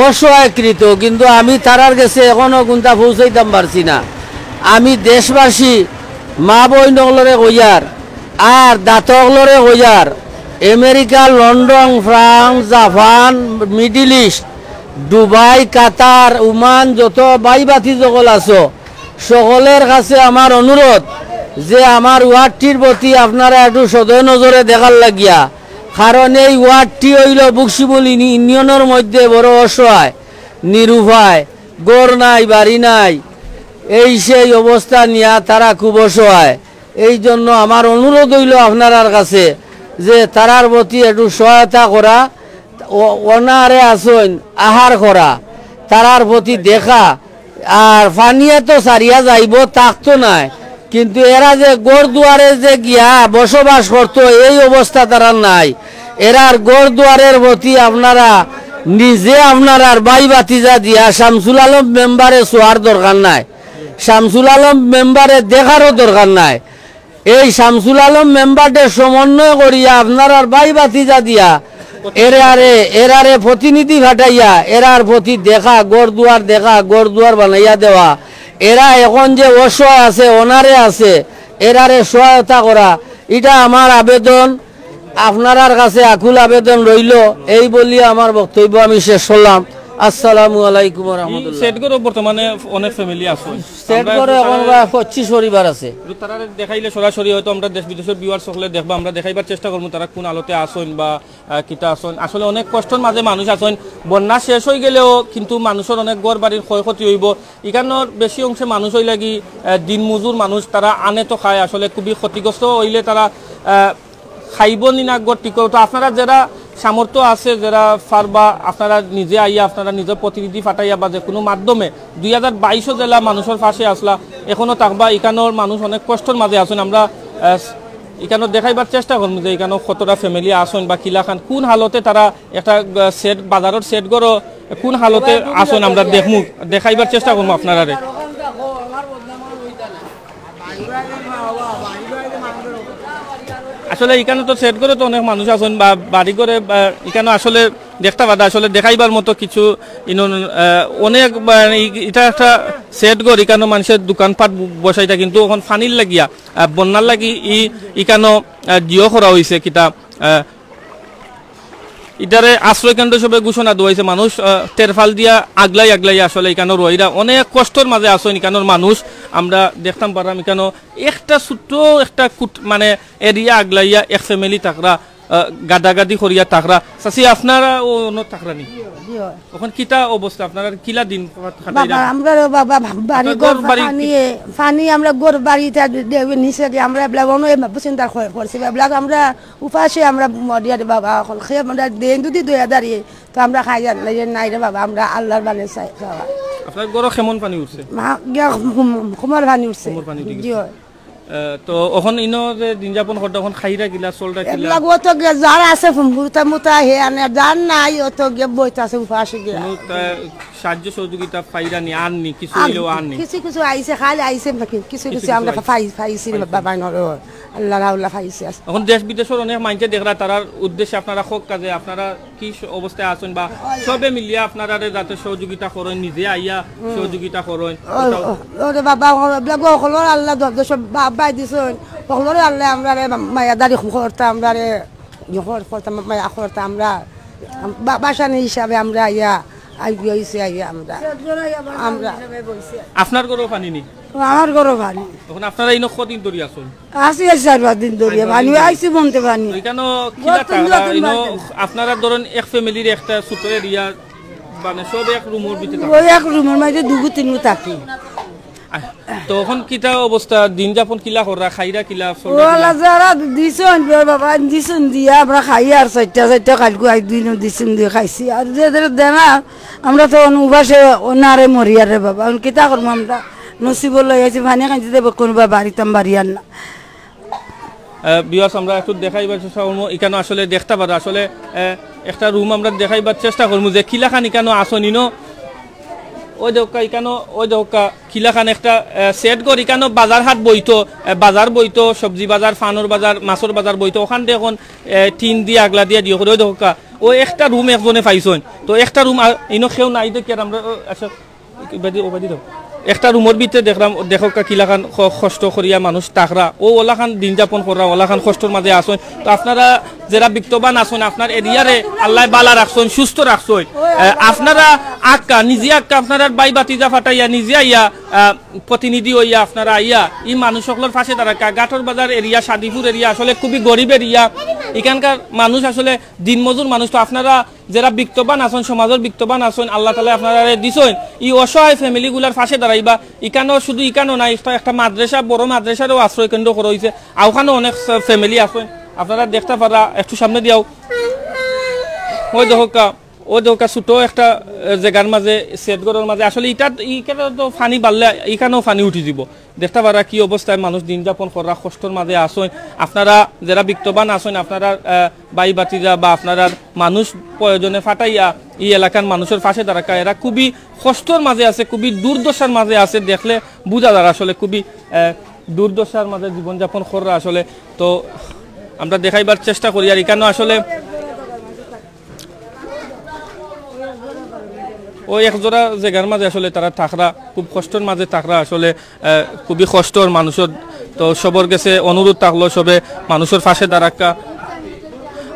অসহায়কৃত, কিন্তু আমি তারার গেছে এখনো কুন্তা পৌঁছাইতাম পারছি না। আমি দেশবাসী মা বইন অকলরে কইয়ার আর দাতা অকলরে কইয়ার, America, London, France, Japan, middle east, Dubai, Qatar, Oman, যত ভাই ভাতিজ অকল আছো, সকলের কাছে আমার অনুরোধ যে আমার ওয়ার্ডটির প্রতি আপনারা একটু সদয় নজরে দেখার লাগিয়া, কারণ এই ওয়ার্ডটি অইল বুকশিমল ইউনি-, ইউনিয়নের মধ্যে বড় অসহায়, নিরুপায়, ঘর নাই, বাড়ি নাই, এই সেই অবস্থা নিয়া তারা খুব অসহায়। এই জন্য আমার অনুরোধ অইল আপনারার কাছে যে তারার প্রতি একটু সহায়তা করা, ও-, অনারে আছইন আহার করা, তারার প্রতি দেখা, আর পানিয়ে তো সারিয়া যাইব, থাকতো নায়, কিন্তু এরা যে ঘর দুয়ারে যে গিয়া বসবাস করতো, এই অবস্থা তারার নাই। এরার ঘর দুয়ারের প্রতি আপনারা নিজে আপনারার ভাই ভাতিজা দিয়া শামসুল আলম মেম্বারে সোয়ার দরকার নাই, শামসুল আলম মেম্বারে দেখারও দরকার নাই। এই শামসুল আলম মেম্বাররে সমন্বয় করিয়া আপনারার ভাই ভাতিজা দিয়া এরারে, এরারে প্রতিনিধি পাঠাইয়া এরার প্রতি দেখা, ঘর দুয়ার দেখা, ঘর দুয়ার বানাইয়া দেওয়া। এরা এখন যে অসহায় আছে, অনারে আছে, এরারে সহায়তা করা, ইটা আমার আবেদন, আপনারার কাছে আকুল আবেদন রইল। এই বলিয়া আমার বক্তব্য আমি শেষ করলাম। আসসালামু আলাইকুম ওয়া রাহমাতুল্লাহ। সেট ঘরো বর্তমানে অনেক ফ্যামিলি আছে। সেট ঘরো এখন প্রায় পঁচিশ পরিবার আছে। একটু তারারে দেখাইলে সরাসরি হয়তো আমরা দেশ বিদেশের ভিউয়ার্স সকলে দেখবা, আমরা দেখাইবার চেষ্টা করবো তারা কোন হালতে আছইন বা, আহ, কিতা আছইন। আসলে অনেক কষ্টর মাঝে মানুষ আছইন। বন্যা শেষ অই গেলেও কিন্তু মানুষর অনেক ঘর বাড়ির ক্ষয়ক্ষতি অইব। ইখানোর বেশি অংশে মানুষ অইলা গি, আহ, দিনমজুর মানুষ, তারা আনে তো খায়, আসলে খুবই ক্ষতিগ্রস্ত অইলে তারা, আহ, খাইব নি না ঘর ঠিক করবো। তো আপনারা যেরা সামর্থ্য আছে, যেরা পারবা, আপনারা নিজে আইয়া, আপনারা নিজে প্রতিনিধি পাঠাইয়া বা যে কোনো মাধ্যমে দুই হাজার বাইশও যেলা মানুষর পাশে আছলা, এখনো থাকবা। ইখানোর মানুষ অনেক কষ্টর মাঝে আছইন। আমরা, আহ, ইখানো দেখাইবার চেষ্টা করমু যে ইখানো কতটা ফ্যামিলি আছইন বা কিলাখান, কোন হালতে তারা একটা, আহ, সেট, বাজারর সেট ঘরো কোন হালতে আছইন আমরা দেখমু, দেখাইবার চেষ্টা করমু আপনারারে। আসলে ইখানো তো সেট ঘরো তো অনেক মানুষ আছইন বা বাড়ি ঘরে, বা ইখানো আসলে দেখতা পাররা, আসলে দেখাইবার মতো কিছু ইনো, আহ, অনেক, বা, ই-, ইটা একটা সেট ঘর, ইখানো মানুষের দোকানপাট ব-, বসাইতা, কিন্তু অখন পানির লাগিয়া, আহ, বন্যার লাগি ই, ইখানো, আহ, জিও করা অইছে কিতা, আহ, ইটারে আশ্রয় কেন্দ্র হিসাবে ঘোষণা দেওয়া অইছে। মানুষ, আহ, তেরপাল দিয়া আগলাই আগলাই আসলে ইখানো রইরা অনেক কষ্টর মাঝে আছইন ইখানোর মানুষ। আমরা দেখতাম পারলাম ইখানো একটা ছোট্ট একটা কুট-, মানে এরিয়া আগলাইয়া এক ফ্যামিলি থাকরা, আহ, গাদাগাদি করিয়া থাকরা। চাচি, আপনারা ও অনো থাকরা নি? জি, হয়। অখন কিতা অবস্থা? আপনারা কিলা দিন কাটাইরা? বাবা, আমরা রে বাবা, বাড়ি আপনার ঘর ঘর বাড়ি পানি, পানি আমরা ঘর বাড়ি তা দে-, নিচে গিয়ে আমরা এবলা অনো এ চিন্তা করে করছি। এবলা আমরা উপাসে আমরা মরিয়া রে বাবা, অখন খে আমরা দেন যদি দুই হাজার ইয়ে, তো আমরা খাই আর নাই, নাই রে বাবা, আমরা আল্লাহর বানে চাই বাবা। আপনার ঘরো কেমন পানি উঠছে? মা, গিয়া কুম-, কুমর পানি উঠছে। কুমর পানি উঠে জি গেছে। হয়। আহ, তো অখন ইনো যে দিন যাপন করতা, অখন খাইরা কিলা, চলরা কিলা? এগুলা অত গিয়া যার আছে মুতা মুতা হে আনে, যার নাই অত গিয়া বইতা আছে উপাসে গিয়া। কোনো, আহ, সাহায্য সহযোগিতা পাইরা নি, আর নি, কিছু অইলেও আর নি? কিছু কিছু আইছে, খালি আইছে নাকি? কিছু কিছু আমরা পাই-, পাইছি রে বাবা, বাইনর আল্লাহ রাউলা পাইছি আছে। অখন দেশ বিদেশর অনেক মানষে দেখরা, তারার উদ্দেশ্যে আপনারা কউক্কা যে আপনারা কি স-, অবস্থায় আছইন বা সবে মিলিয়া আপনারারে যাতে সহযোগিতা করইন, নিজে আইয়া সহযোগিতা করইন। ও, ও, ওরে বাবা, ও, এগুলা গো, হকলর আল্লাহ দরদ, সব বাবাই দিছইন, হকলরে আল্লাহ আমরারে মায়াদারি করতা, আমরারে ইয়ে কর-, করতা, মায়া করতা, আমরা বা-, বাসানি হিসাবে আমরা আইয়া, আই গিয়া হইছে আইয়া আমরা, আমরা। আপনার ঘরও পানি নি? আমার ঘরও পানি। অখন আপনারা ইনো কদিন ধরি আছইন? আছি আজ চার পাঁচ দিন ধরি, পানি আইছি বনতে পানি। তো ইকানো কিলা তারা ইনো, আপনারা ধরেন এক ফ্যামিলির একটা ছোট এরিয়া, মানে সব এক রুমর ভিতরে থাকে। ওই এক রুমর মাঝে দুগু তিনগু থাকি। আহ, তো অখন কিতা অবস্থা, দিন যাপন কিলা কররা, খাইরা কিলা, চলরা কিলা? ওলা যারা দিছইন, বে বাবা দিছইন দিয়া আমরা খাই, আর চারটা চারটা কালকু আই দিনও দিছইন দিয়া খাইছি। আর যে যে দেনা, আমরা তো উপাসে নারে মরিয়ার রে বাবা, অখন কিতা করমু আমরা? নসিব লই আইছি, পানি খাইতে দেব, কোনোবা বাড়িতাম বাড়িয়ার না। আহ, viewers, আমরা একটু দেখাইবার চেষ্টা করমু। ইকানো আসলে দেখতা পাররা, আসলে, আহ, একটা রুম আমরা দেখাইবার চেষ্টা করমু যে কিলাখান ইকানো আছইন ইনো। ওই দেখউক্কা ইকানো, ওই দেখউক্কা কিলাখান একটা, আহ, সেট ঘর, ইকানো বাজার হাট বইতো, আহ, বাজার বইতো, সবজি বাজার, ফানর বাজার, মাছর বাজার বইতো, অখান দি অখন, আহ, টিন দিয়া আগলা দিয়া দিও করে, ওই দেখউক্কা। ও একটা রুম একজনে পাইছইন, তো একটা রুম আর ইনো কেউ নাই দেখিয়ার আমরা, ও, আচ্ছা, ওবাদি, ওবাদি দাও। একটা রুমর ভিতরে দেখরাম, দেখউক্কা কিলাখান ক-, কষ্ট করিয়া মানুষ থাকরা, ও ওলাখান দিন যাপন কররা, ওলাখান কষ্টর মাঝে আছইন। তো আপনারা যেরা বিত্তবান আছইন, আপনার এরিয়ারে আল্লায় বালা রাখছইন, সুস্থ রাখছইন, আহ, আপনারা আক্কা, নিজে আক্কা, আপনারার ভাই ভাতিজা ফাটাইয়া, নিজে আইয়া, আহ, প্রতিনিধি অইয়া, আপনারা আইয়া ই মানুষ অকলর পাশে দাঁড়াক্কা। ঘাটর বাজার এরিয়া, সাদিপুর এরিয়া আসলে খুবই গরিব এরিয়া, ইখানকার মানুষ আসলে দিনমজুর মানুষ। তো আপনারা যেরা বিত্তবান আছইন, সমাজর বিত্তবান আছইন, আল্লাহ তাআলায় আপনারারে দিছইন, ই অসহায় ফ্যামিলি গুলার পাশে দাঁড়াইবা। ইকানো শুধু ইকানো না, একটা, একটা মাদ্রাসা, বড় মাদ্রাসারও আশ্রয় কেন্দ্র করা অইছে, অউখানো অনেক ফ্যামিলি আছইন, আপনারা দেখতা পাররা। একটু সামনে দিয়াও, ওই দেখউক্কা, ওই দেখউক্কা ছোট একটা, আহ, জাগার মাঝে, সেট ঘরর মাঝে, আসলে ইটা, ইকানো তো পানি বাড়লে ইকানো পানি উঠি যিবো। দেখতা পাররা কি অবস্থায় মানুষ দিন যাপন কররা, কষ্টর মাঝে আছইন। আপনারা যেরা বিত্তবান আছইন, আপনারার, আহ, ভাই ভাতিজা বা আপনারার মানুষ প্রয়োজনে ফাটাইয়া ই এলাকার মানুষর পাশে দাঁড়াক্কা, এরা খুবই কষ্টর মাঝে আছে, খুবই দুর্দশার মাঝে আছে। দেখলে বুঝা যার আসলে খুবই, আহ, দুর্দশার মাঝে জীবনযাপন কররা আসলে। তো আমরা দেখাইবার চেষ্টা করি। আর ইকানো আসলে ও এক জোড়া জাগার মাঝে আসলে তারা থাকরা, খুব কষ্টর মাঝে থাকরা আসলে, আহ, খুবই কষ্টর মানুষর। তো সবর গেছে অনুরোধ থাকলো, সবে মানুষর পাশে দাঁড়াক্কা।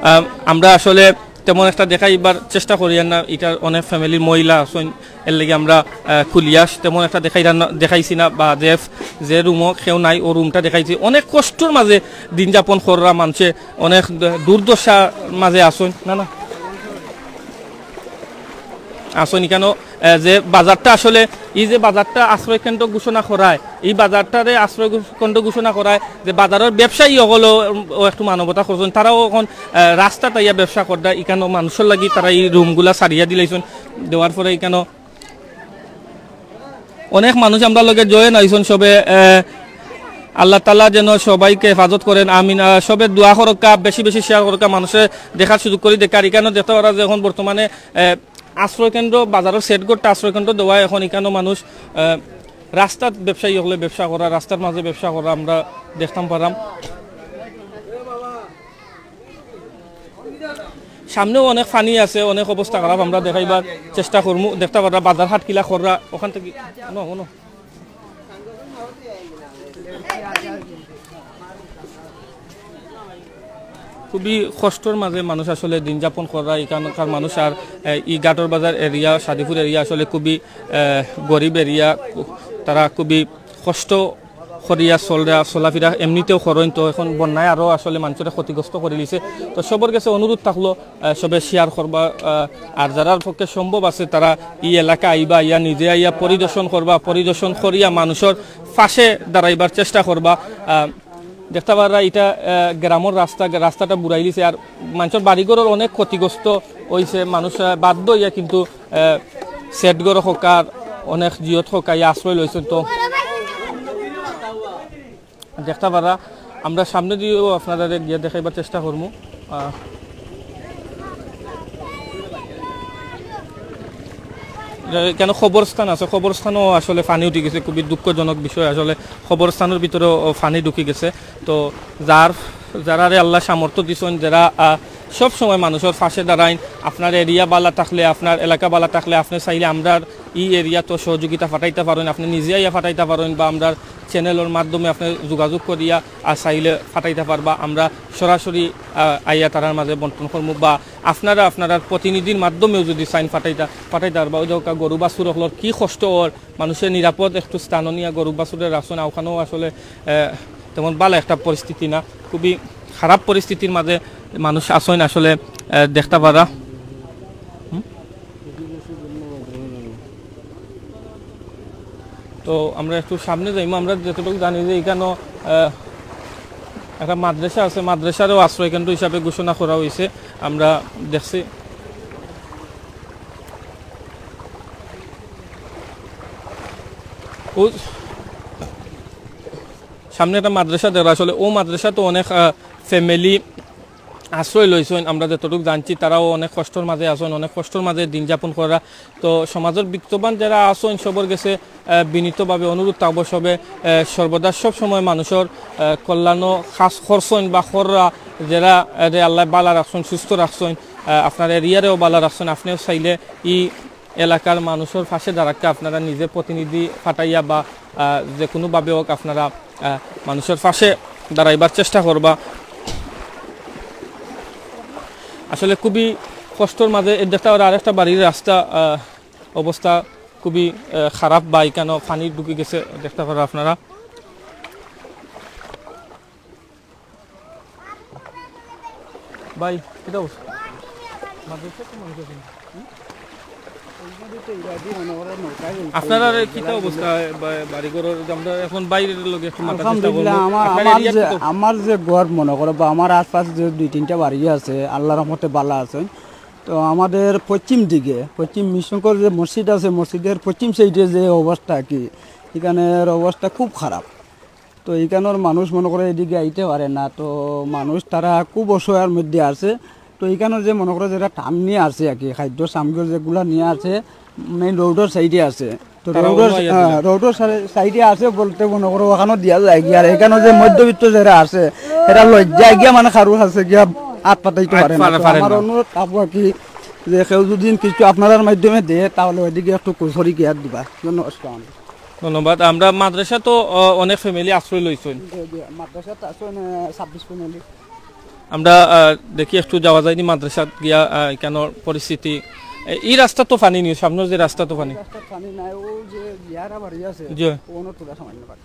আহ, আমরা আসলে তেমন একটা দেখাইবার চেষ্টা করিয়ার না, ইটার অনেক ফ্যামিলির মহিলা আছইন, এর লাগি আমরা, আহ, খুলিয়া তেমন একটা দেখাইরা না, দেখাইছি না, বা যে, যে রুমও কেউ নাই, ও রুমটা দেখাইছি। অনেক কষ্টর মাঝে দিন যাপন কররা মানষে, অনেক দুর্দশার মাঝে আছইন। না, না। আছইন ইকানো, আহ, যে বাজারটা আসলে, ই যে বাজারটা আশ্রয় কেন্দ্র ঘোষণা করায়, ই বাজারটারে আশ্রয় ঘোষ-, কেন্দ্র ঘোষণা করায়, যে বাজারর ব্যবসায়ী অকলও, উম, ও একটু মানবতা করছইন, তারাও অখন, আহ, রাস্তাত আইয়া ব্যবসা কররা, ইকানো মানুষর লাগি তারা ই রুমগুলা ছাড়িয়া দিলাইছইন, দেওয়ার পরে ইকানো অনেক মানুষ আমরার লগে join অইছইন সবে, আহ, আল্লাহ তাআলা যেন সবাইকে হেফাজত করেন, আমিন। আহ, সবে দোয়া করউক্কা, বেশি বেশি share করউক্কা, মানুষে দেখার সুযোগ করি দেখার। ইকানো দেখতা পাররা যে অখন বর্তমানে, আহ, আশ্রয় কেন্দ্র, বাজারর সেট ঘরটা আশ্রয় কেন্দ্র দেওয়া, অখন ইকানো মানুষ, আহ, রাস্তাত ব্যবসায়ী অকলে ব্যবসা কররা, রাস্তার মাঝে ব্যবসা কররা আমরা দেখতাম পাররাম। সামনেও অনেক পানি আছে, অনেক অবস্থা খারাপ, আমরা দেখাইবার চেষ্টা করমু। দেখতা পাররা বাজার হাট কিলা কররা, অখান থাকি, অনো, অনো। খুবই কষ্টর মাঝে মানুষ আসলে দিন যাপন কররা ইকানকার মানুষ। আর, এ, ই ঘাটর বাজার এরিয়া, সাদিপুর এরিয়া আসলে খুবই, এ, গরিব এরিয়া। তারা খুবই কষ্ট করিয়া চলরা, চলাফিরা এমনিতেও করইন, তো অখন বন্যায় আরো আসলে মানষরে ক্ষতিগ্রস্ত করিলিছে। তো সবর গেছে অনুরোধ থাকলো, আহ, সবে share করবা, আহ, আর যারার পক্ষে সম্ভব আছে তারা ই এলাকা আইবা, ইয়া নিজে আইয়া পরিদর্শন করবা, পরিদর্শন করিয়া মানুষর পাশে দাঁড়াইবার চেষ্টা করবা। আহ, দেখতা পাররা ইটা, আহ, গ্রামর রাস্তা, রাস্তাটা বুড়াইলিছে, আর মানষর বাড়িঘরর অনেক ক্ষতিগ্রস্ত অইছে, মানুষ, আহ, বাধ্য অইয়া কিন্তু, আহ, সেট ঘর হউক্কা, অনেক জিয়ত হউক্কা, ইয়া আশ্রয় লইছইন। তো দেখতা পারা, আমরা সামনে দিয়েও আপনারারে গিয়া দেখাইবার চেষ্টা করমু। আহ, এখানো কবরস্থান আছে, কবরস্থানও আসলে পানি উঠি গেছে, খুবই দুঃখজনক বিষয়। আসলে কবরস্থানর ভিতরেও পানি ঢুকি গেছে। তো যার, যারারে আল্লায় সামর্থ্য দিছইন, যারা, আহ, সব সময় মানুষর পাশে দাঁড়াইন, আপনার এরিয়া বালা থাকলে, আপনার এলাকা বালা থাকলে, আপনে চাইলে আমরার ই এরিয়াত সহযোগিতা পাঠাইতা পারইন, আপনে নিজে আইয়া পাঠাইতা পারইন, বা আমরার চ্যানেলর মাধ্যমে আপনে যোগাযোগ করিয়া, আহ, চাইলে পাঠাইতা পারবা। আমরা সরাসরি, আহ, আইয়া তারার মাঝে বন্টন করমু, বা আপনারা আপনারার প্রতিনিধির মাধ্যমেও যদি চাইন পাঠাইতা, পাঠাইতা পারবা। ওই যে গরু বাছুর অকলর কি কষ্ট অর, মানুষে নিরাপদ একটু স্থানো নিয়া গরু বাছুরে রাখছইন, ওখানেও আসলে, আহ, তেমন বালা একটা পরিস্থিতি না, খুবই খারাপ পরিস্থিতির মাঝে মানুষ আছইন আসলে, আহ, দেখতা পারা। হুম? তো আমরা একটু সামনে যাইমু। আমরা যতটুকু জানি যে এখানো, আহ, একটা মাদ্রাসা আছে, মাদ্রাসারও আশ্রয় কেন্দ্র হিসাবে ঘোষণা করা হইছে, আমরা দেখছি। ও সামনে একটা মাদ্রাসা দেখা, আসলে ও মাদ্রাসা তো অনেক, আহ, ফ্যামিলি আশ্রয় লইছইন। আমরা যতটুকু জানছি, তারাও অনেক কষ্টর মাঝে আছইন, অনেক কষ্টর মাঝে দিন যাপন করা। তো সমাজর বিত্তবান যারা আছইন, সবর গেছে, আহ, বিনীতভাবে অনুরোধ থাকবো, সবে, আহ, সর্বদা সব সময় মানুষর, আহ, কল্যাণ কাজ করছইন বা কররা, যারা, আহ, রে আল্লায় বালা রাখছইন, সুস্থ রাখছইন, আহ, আপনার এরিয়ারেও বালা রাখছইন, আপনেও চাইলে ই এলাকার মানুষর পাশে দাঁড়াক্কা, আপনারা নিজে প্রতিনিধি পাঠাইয়া বা, আহ, যে কোনোভাবে হোক আপনারা, আহ, মানুষর পাশে দাঁড়াইবার চেষ্টা করবা। আসলে খুবই কষ্টর মাঝে। এ দেখতা পারা আরেকটা বাড়ির রাস্তা, আহ, অবস্থা খুবই, আহ, খারাপ, বা এখানো পানি ঢুকি গেছে, দেখতা পারা আপনারা। ভাই, কিতা অবস্থা? মাদ্রাসাত তো মানুষ আছে না? হুম? আপনারার কিতা অবস্থা, বা-, বাড়িঘরর? আমরা এখন বাইরের লগে একটু মাতার চেষ্টা করবো। আলহামদুলিল্লাহ, আমার, আপনার আমার এরিয়া যে, কিতা? আমার যে ঘর মনে করো বা আমার আশপাশ যে দুই তিনটা বাড়ি আছে, আল্লাহর রহমতে বালা আছে। তো আমাদের পশ্চিম দিকে, পশ্চিম মিশনকর যে মসজিদ আছে, মসজিদের পশ্চিম সাইডে যে অবস্থা কি, এখানের অবস্থা খুব খারাপ। তো ইখানোর মানুষ মনে করো এদিকে আইতে পারে না, তো মানুষ তারা খুব অসহায়র মধ্যে আছে। তো ইখানোর যে মনে করো যেটা টান নিয়ে আছে আর কি, খাদ্য সামগ্রী যেগুলা নিয়ে আছে, মেইন রোডর সাইডে আছে। তো তারা রোডর, অন্য আইয়া হ্যাঁ, দিলা। রোডর সাই-, সাইডে আছে বলতে মনে করো ওখানো দিয়া যায় গিয়া। আর এখানো যে মধ্যবিত্ত যারা আছে, এরা লজ্জায় গিয়া মানে কারোর কাছে গিয়া হাত পাতাইতে পারে না। পারে, তো পারে আমার না। অনুরোধ থাকবো আর কি, যে কেউ যদি কিছু আপনারার মাধ্যমে দেয়, তাহলে ওইদিকে একটু কুশরি গিয়া দিবা। ধন্যবাদ। ধন্যবাদ। আমরা মাদ্রাসা তো, আহ, অনেক ফ্যামিলি আশ্রয় লইছইন। জি, জি, মাদ্রাসাত আছে, মানে, ছাব্বিশ ফ্যামিলি। আমরা, আহ, দেখি একটু যাওয়া যায়নি মাদ্রাসাত গিয়া, আহ, কেন পরিস্থিতি। এ, এই রাস্তা তো পানি নিয়ে, সামনের যে রাস্তা তো পানি। রাস্তা পানি নাই, ও যে ইয়ারা বাড়ি আছে, জি। ওনো তোরা সামান্য পানি।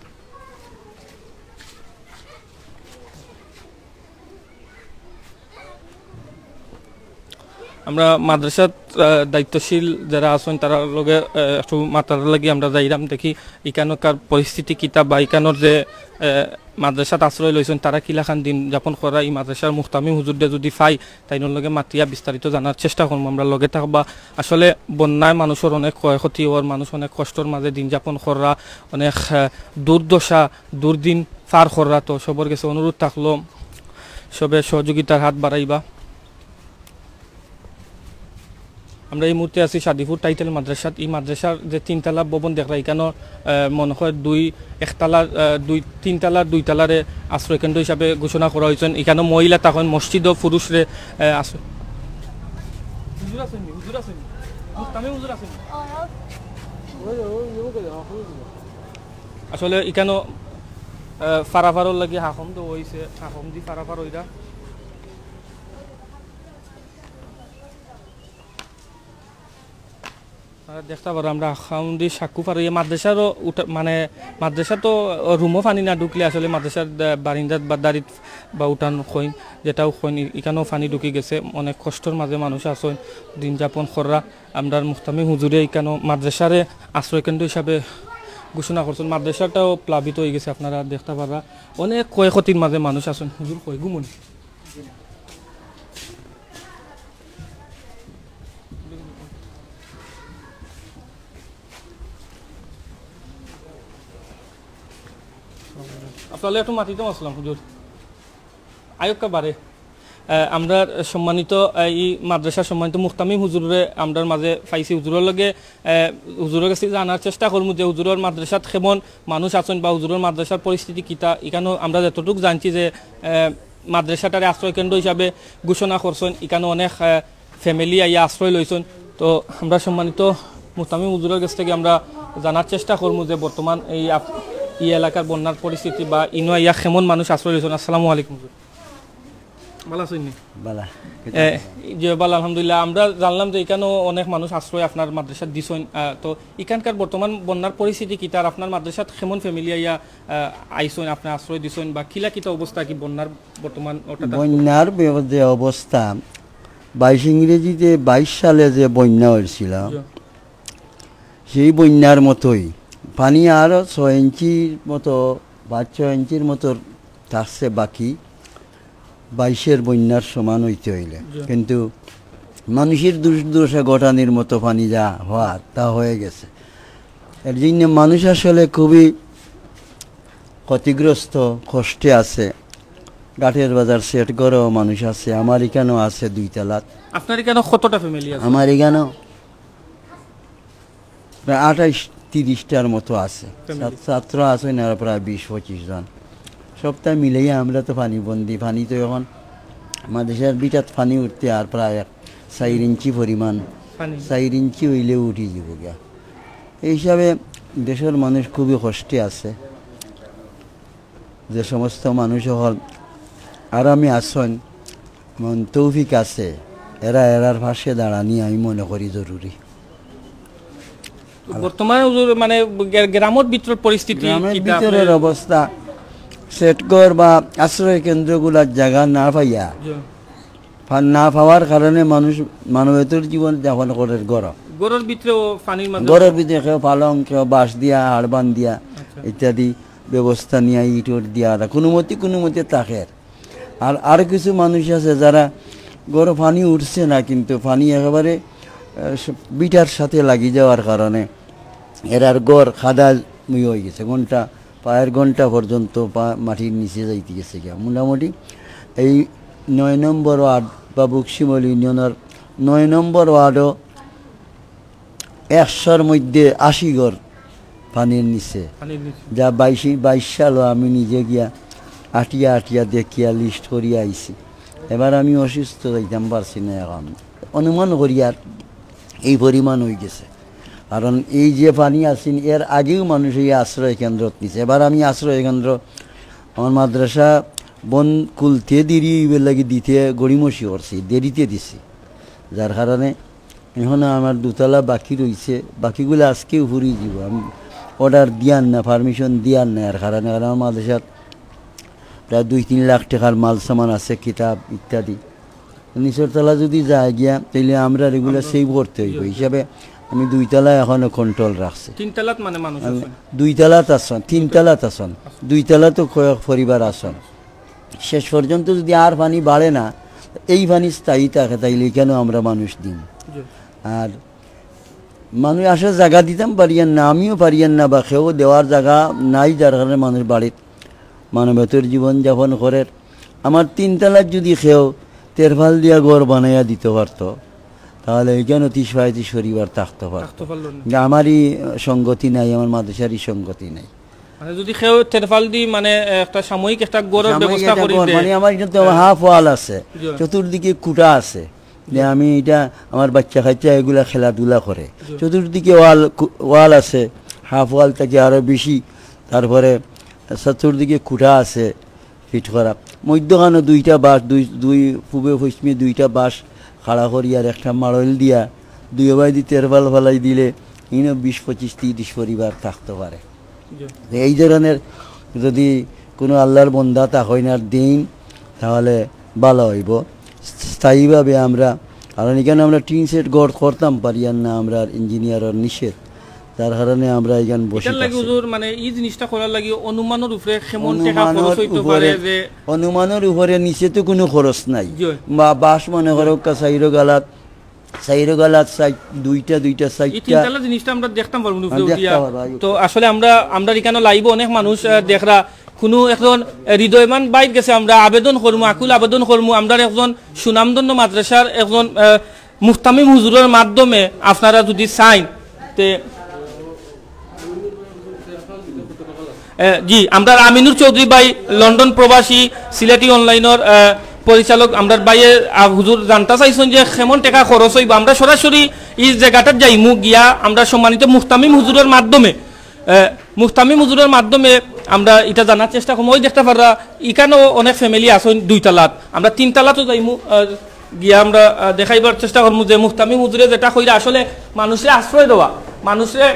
আমরা মাদ্রাসাত, আহ, দায়িত্বশীল যারা আছইন, তারার লগে, আহ, একটু মাতার লাগি আমরা যাইরাম, দেখি ইকানোকার পরিস্থিতি কিতা বা ইকানোর যে, আহ, মাদ্রাসাত আশ্রয় লইছইন, তারা কিলাখান দিন যাপন করা, ই মাদ্রাসার মুহতামিম হুজুররে যদি পাই, তাইনর লগে মাতিয়া বিস্তারিত জানার চেষ্টা করমু। আমরা লগে থাকবা। আসলে বন্যায় মানুষর অনেক ক্ষয়ক্ষতি অর, মানুষ অনেক কষ্টর মাঝে দিন যাপন করা, অনেক, আহ, দুর্দশা, দুর্দিন পার করা। তো সবর গেছে অনুরোধ থাকলো, সবে সহযোগিতার হাত বাড়াইবা। আমরা এই মুহূর্তে আছি সাদিপুর টাইটেল মাদ্রাসাত। এই মাদ্রাসার যে তিনতলা ভবন দেখরা, ইকানো, আহ, মনে হয় দুই, একতলা, আহ, দুই, তিনতলা, দুইতলারে আশ্রয় কেন্দ্র হিসাবে ঘোষণা করা হয়েছে। ইকানো মহিলা তখন মসজিদ ও পুরুষরে, আহ, আশ্রয়। হুজুর আছেন নি? হুজুর আছেন নি? মুস্তামিম হুজুর আছেন নি? আসলে ইকানো, আহ, ফারাফারর লাগি হাকম তো হইছে, হাকম দি ফারাফার হইরা। আপনারা দেখতা পারো, আমরা খাউন্দি সাক্কু পার হইয়া মাদ্রাসারও উঠা, মানে, মাদ্রাসা তো রুমও পানি না ঢুকলে আসলে মাদ্রাসার দা-, বারিন্দাত বা দারিত বা উঠান কইন, যেটাও কইন, ই-, ইখানেও পানি ঢুকি গেছে। অনেক কষ্টর মাঝে মানুষ আছইন, দিন যাপন কররা। আমরার মুহতামিম হুজুরে ইখানো মাদ্রাসারে আশ্রয় কেন্দ্র হিসাবে ঘোষণা করছেন। মাদ্রাসাটাও প্লাবিত হয়ে গেছে, আপনারা দেখতা পাররা। অনেক ক্ষয়ক্ষতির মাঝে মানুষ আছইন। হুজুর কই ঘুমন? তাহলে একটু মাতিতাম আসলাম হুজুর। আয়ক্কা বারে। আহ, আমরা সম্মানিত, আহ, এই মাদ্রাসার সম্মানিত মুহতামিম হুজুররে আমরার মাঝে পাইছি। হুজুরর লগে, আহ, হুজুরর গেছে জানার চেষ্টা করমু যে হুজুরর মাদ্রাসাত কেমন মানুষ আছইন বা হুজুরর মাদ্রাসার পরিস্থিতি কিতা। ইখানো আমরা যতটুক জানছি যে, আহ, মাদ্রাসাটারে আশ্রয় কেন্দ্র হিসাবে ঘোষণা করছইন, ইখানো অনেক, আহ, family আইয়া আশ্রয় লইছইন। তো আমরা সম্মানিত মুহতামিম হুজুরর গেছ থাকি আমরা জানার চেষ্টা করমু যে বর্তমান এই আপ-, এই এলাকার বন্যার পরিস্থিতি বা ইনো আইয়া কেমন মানুষ আশ্রয় লইছইন। আসসালামু আলাইকুম হুজুর, ভালা আছইন নি? বালা। এ, জি, বালা, আলহামদুলিল্লাহ। আমরা জানলাম যে ইখানো অনেক মানুষ আশ্রয় আপনার মাদ্রাসাত দিছইন। আহ, তো ইখানকার বর্তমান বন্যার পরিস্থিতি কিতা আর আপনার মাদ্রাসাত কেমন family আইয়া, আহ, আইছইন, আপনার আশ্রয় দিছইন বা কিলা কিতা অবস্থা কি বন্যার বর্তমান অর্থাৎ বন্যার বে-, যে অবস্থা, বাইশ ইংরেজিতে বাইশ সালে যে বন্যা হয়েছিল, জি। সেই বন্যার মতোই পানি আরও ছয় ইঞ্চির মতো, পাঁচ ছয় ইঞ্চির মতো থাকছে বাকি বাইশের বন্যার সমান হইতে হইলে। জি। কিন্তু মানুষের দুর্দশা ঘটানির মতো পানি যা হওয়ার, তা হয়ে গেছে। এর জন্য মানুষ আসলে খুবই ক্ষতিগ্রস্ত, কষ্টে আছে। ঘাটের বাজার সেট ঘরও মানুষ আছে, আমার এখানেও আছে দুই তালাত। আপনার এখানে কতটা family আছে? আমার এখানেও প্রায় আঠাইশ তিরিশটার মতো আছে। Family। ছাত-, ছাত্র আছে না প্রায় বিশ পঁচিশ জন। সবটা মিলিয়ে আমরা তো পানিবন্দী। পানি তো এখন আমাদের দেশের বিটাত পানি উঠতে আর প্রায় এক চার ইঞ্চি পরিমাণ, পানি। চার ইঞ্চি হইলেও উঠি যাব গিয়া। এই হিসাবে দেশের মানুষ খুবই কষ্টে আছে। যে সমস্ত মানুষ হল আরামে আছইন, মন তৌফিক আছে, এরা এরার পাশে দাঁড়ানি আমি মনে করি জরুরি। তো বর্তমানে হুজুর, মানে, গ্রা-, গ্রামর ভিতর পরিস্থিতি গ্রামের কিতা ভিতরের আপনি? অবস্থা, সেটঘর বা আশ্রয় কেন্দ্রগুলার জায়গা না পাইয়া, জি। পা-, না পাওয়ার কারণে মানুষ মানবেতর জীবন যাপন করের ঘর। ঘরর ভিতরেও পানির মাঝে? ঘরর ভিতরে কেউ পালং, কেউ বাঁশ দিয়া, হাড়বান দিয়া, আচ্ছা। ইত্যাদি ব্যবস্থা নিয়া, ইট উট দিয়া, আর কোনো মতে, কোনো মতে থাকের। আর, আর কিছু মানুষ আছে যারা ঘরো পানি উঠছে না, কিন্তু পানি একেবারে, আহ, স-, বিটার সাথে লাগি যাওয়ার কারণে এরার ঘর কাদা মুই হয়ে গেছে, ঘন্টা, পায়ের ঘন্টা পর্যন্ত পা মাটির নিচে যাইতে গেছে গিয়া। মোটামুটি এই নয় নম্বর ওয়ার্ড বা বুকশিমল ইউনিয়নের নয় নম্বর ওয়ার্ডও একশোর মধ্যে আশি ঘর পানির নিচে। পানির নিচে। যা বাইশ, বাইশ সালও আমি নিজে গিয়া আটিয়া আটিয়া দেখিয়া লিস্ট করিয়া আইছি। এবার আমি অসুস্থ, যাইতাম পারছি না, এখন অনুমান করিয়ার এই পরিমাণ হয়ে গেছে। কারণ এই যে পানি আছিল, এর আগেও মানুষ এই আশ্রয় কেন্দ্রত নিছে। এবার আমি আশ্রয় কেন্দ্র, আমার মাদ্রাসা বন খুলতে দেরি হইবার লাগি দিতে গড়িমসি করছি, দেরিতে দিছি, যার কারণে এখনো আমার দুতলা বাকি রইছে, বাকিগুলা আজকেও ফুরি দিব। আমি অর্ডার দিয়ার না, পারমিশন দিয়ার না, এর কারণে, কারণ আমার মাদ্রাসাত প্রায় দুই তিন লাখ টাকার মাল সামান আছে, কিতাব ইত্যাদি। নিচর তলা যদি যায় গিয়া, তাইলে আমরা এগুলা সেভ করতে হইব। হিসাবে আমি দুই তলা এখনো কন্ট্রোল রাখছি। তিন তলাত মানে মানুষ আছে? দুই তলাত আছইন, তিন তলাত আছইন, দুই তলাত তো কয়েক পরিবার আছইন। শেষ পর্যন্ত যদি আর পানি বাড়ে না, এই পানি স্থায়ী থাকে, তাইলে কেন আমরা মানুষ দিন? জি। আর মানুষ আসে জাগা দিতাম পারিয়ার না, আমিও পারিয়ার না, বা কেউ দেওয়ার জাগা নাই, যার কারণে মানুষ বাড়িত মানবেতর জীবন যাপন করের। আমার তিন তলার যদি কেউ তেরফাল দিয়া ঘর বানাইয়া দিতে পারতো, তাহলে এখানে তিরিশ পঁয়ত্রিশ পরিবার থাকতে পারতো। থাকতে পারলো না। যে আমারই সঙ্গতি নাই, আমার মাদ্রাসারই সঙ্গতি নাই। মানে যদি কেউ তেরফাল দি মানে একটা সাময়িক একটা ঘরের সাময়িক ব্যবস্থা একটা করি ঘর, দেয়। মানে আমার এটা তো হ্যাঁ। হাফ ওয়াল আছে, জি। চতুর্দিকে কুটা আছে, যে আমি এটা আমার বাচ্চা কাচ্চা এগুলা খেলাধুলা করে। জি। চতুর্দিকে ওয়াল, কু-, ওয়াল আছে, হাফ ওয়াল থেকে আরো বেশি। তারপরে চতুর্দিকে কুটা আছে ফিট করা। মধ্যখানো দুইটা বাঁশ, দুই, দুই পূবে পশ্চিমে দুইটা বাঁশ খাড়া করি আর একটা মাড়ল দিয়া দুই বায়দি তেরফাল ফালাই দিলে ইনো বিশ পঁচিশ তিরিশ পরিবার থাকতে পারে। জি। এই ধরনের যদি কোনো আল্লাহর বন্দা তা হয় না দিন, তাহলে ভালো হইব। স্থায়ীভাবে আমরা, কারণ এখানে আমরা টিন শেড ঘর করতাম পারিয়ার না, আমরা ইঞ্জিনিয়ারর নিষেধ, যার কারণে আমরা এখানে বসে এটার লাগি আছি। হুজুর, মানে, এই জিনিসটা করার লাগি অনুমানের উপরে কেমন টাকা খরচ অনুমানের হইতে উপরে, পারে যে অনুমানের উপরে নিচে তো কোনো খরচ নাই। জি। বা বাঁশ মনে করো, কা-, চাইরো গালাত, চাইরো গালাত চাই-, দুইটা, দুইটা, এই চাইরটা। তিনতলা জিনিসটা আমরা দেখতাম পারবো না উপরে হ্যাঁ, দেখতে উঠিয়া। পারবা, এই তো উপরে। আসলে আমরা, আমরা এখানে লাইভে অনেক মানুষ, আহ, দেখরা কুনু একজন, এ, হৃদয়বান ভাইর গেছে আমরা আবেদন করমু, আকুল আবেদন করমু, আমরার একজন সুনামধন্য মাদ্রাসার একজন, এ, মুহতামিম হুজুরর মাধ্যমে আপনারা যুদি চাইন, তে, এ, জি, আমরার আমিনুর চৌধুরী ভাই, লন্ডন প্রবাসী, সিলেটি অনলাইনর, এ, পরিচালক, আমরার ভাইয়ে, আ, হুজুর জানতা চাইছইন যে কেমন টেকা খরচ অইবো। আমরা সরাসরি ই জাগাটাত যাইমু, গিয়া আমরা সম্মানিত মুহতামিম হুজুরর মাধ্যমে এ, মুহতামিম হুজুরর মাধ্যমে আমরা ইটা জানার চেষ্টা করমু। ওই দেখতা পাররা, ইখানো অনেক family আছইন দুই তালাত, আমরা তিন তালাতও যাইমু, আ, গিয়া আমরা, আ, দেখাইবার চেষ্টা করমু যে মুহতামিম হুজুরে যেটা কইরা আসলে মানুষরে আশ্রয় দেওয়া, মানুষরে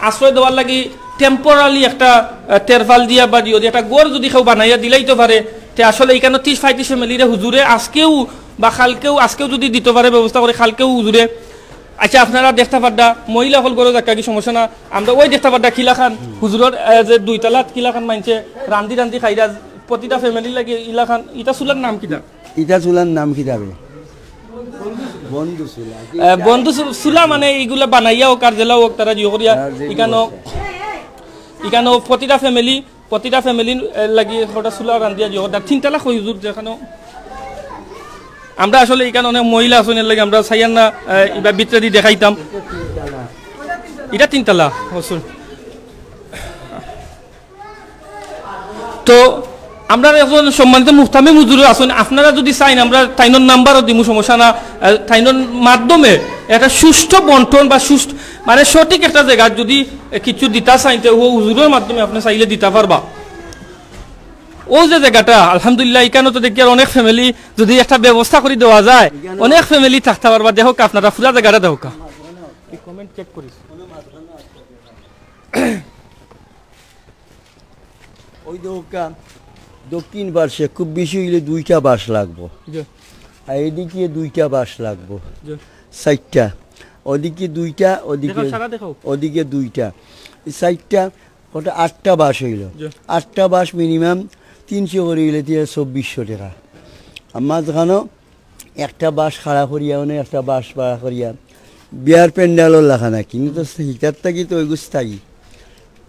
আশ্রয় দেওয়ার লাগি temporary একটা, আ, তেরফাল দিয়া বা দিও দিয়া একটা ঘর যুদি কেউ বানাইয়া দিলাইতো পারে, তে আসলে ইখানো ত্রিশ পঁয়ত্রিশ family রে হুজুরে আজকেও বা কালকেও, আজকেও যুদি দিতো পারে ব্যবস্থা করে, কালকেও হুজুরে আচ্ছা, আপনারা দেখতা পাররা, মহিলা অকল ঘরো যাউক্কা, কি সমস্যা না। আমরা ওই দেখতা পাররা কিলাখান হুজুরর, এ, যে দুই তালাত কিলাখান মাইনষে রান্ধি রান্ধি খাইরা, প্রতিটা family লাগি ইলাখান। ইটা চুলার নাম কিতা? ইটা চুলার নাম কিতা বে? বন্ধু চুলা। এ, বন্ধু চু-, চুলা মানে ইগুলা বানাইয়া অউক আর যেলা অউক, তারা জিও করিয়া আর যেগুলো ইখানো, আছে। ইখানো প্রতিটা family প্রতিটা family-র, এ, লাগি একটা চুলা রান্ধিয়া দিও। ওটা তিন তালা কই হুজুর যেখানো? আমরা আসলে ইখানো অনেক মহিলা আছইন, এর লাগি আমরা চাইয়ার না, এ, ইবা ভিতরেদি দেখাইতাম। ইটা তিন তালা, হুজুর। তো আমরার একজন সম্মানিত মুহতামিম হুজুর আছইন, আপনারা যুদি চাইন, আমরা তাইনর নাম্বারও দিমু, সমস্যা না। এ, তাইনর মাধ্যমে একটা সুষ্ঠু বন্টন বা সুষ্ঠু, মানে সঠিক একটা জাগাত যুদি এ, কিছু দিতা চাইন, তে ও হুজুরর মাধ্যমে আপনে চাইলে দিতা পারবা। ও যে জাগাটা, আলহামদুলিল্লাহ, ইখানো তো দেখি আর অনেক family যুদি একটা ব্যবস্থা করি দেওয়া যায়, অনেক family থাকতা পারবা। দেখউক্কা, আপনারা পুরা জাগাটা দেখউক্কা। এই comment check করিস। ওই দেখউক্কা, দক্ষিণ পার্শ্বে খুব বেশি অইলে দুইটা বাঁশ লাগবো। জি। আর এদিকে দুইটা বাঁশ লাগবো। জি। চাইরটা। ওদিকে দুইটা, ওদিকে, দেখাও, সারা দেখাও। ওদিকে দুইটা। এই চাইরটা, ওটা আটটা বাঁশ অইলো। জি। আটটা বাঁশ minimum তিনশো করি অইলে তে চব্বিশশো টেকা। আর মাঝখানো একটা বাঁশ খাড়া করিয়া, অনে একটা বাঁশ খাড়া করিয়া, বিয়ার প্যান্ডেলর লাখান আর কি। কিন্তু তো হিটার থাকি তো ওইগু স্থায়ী।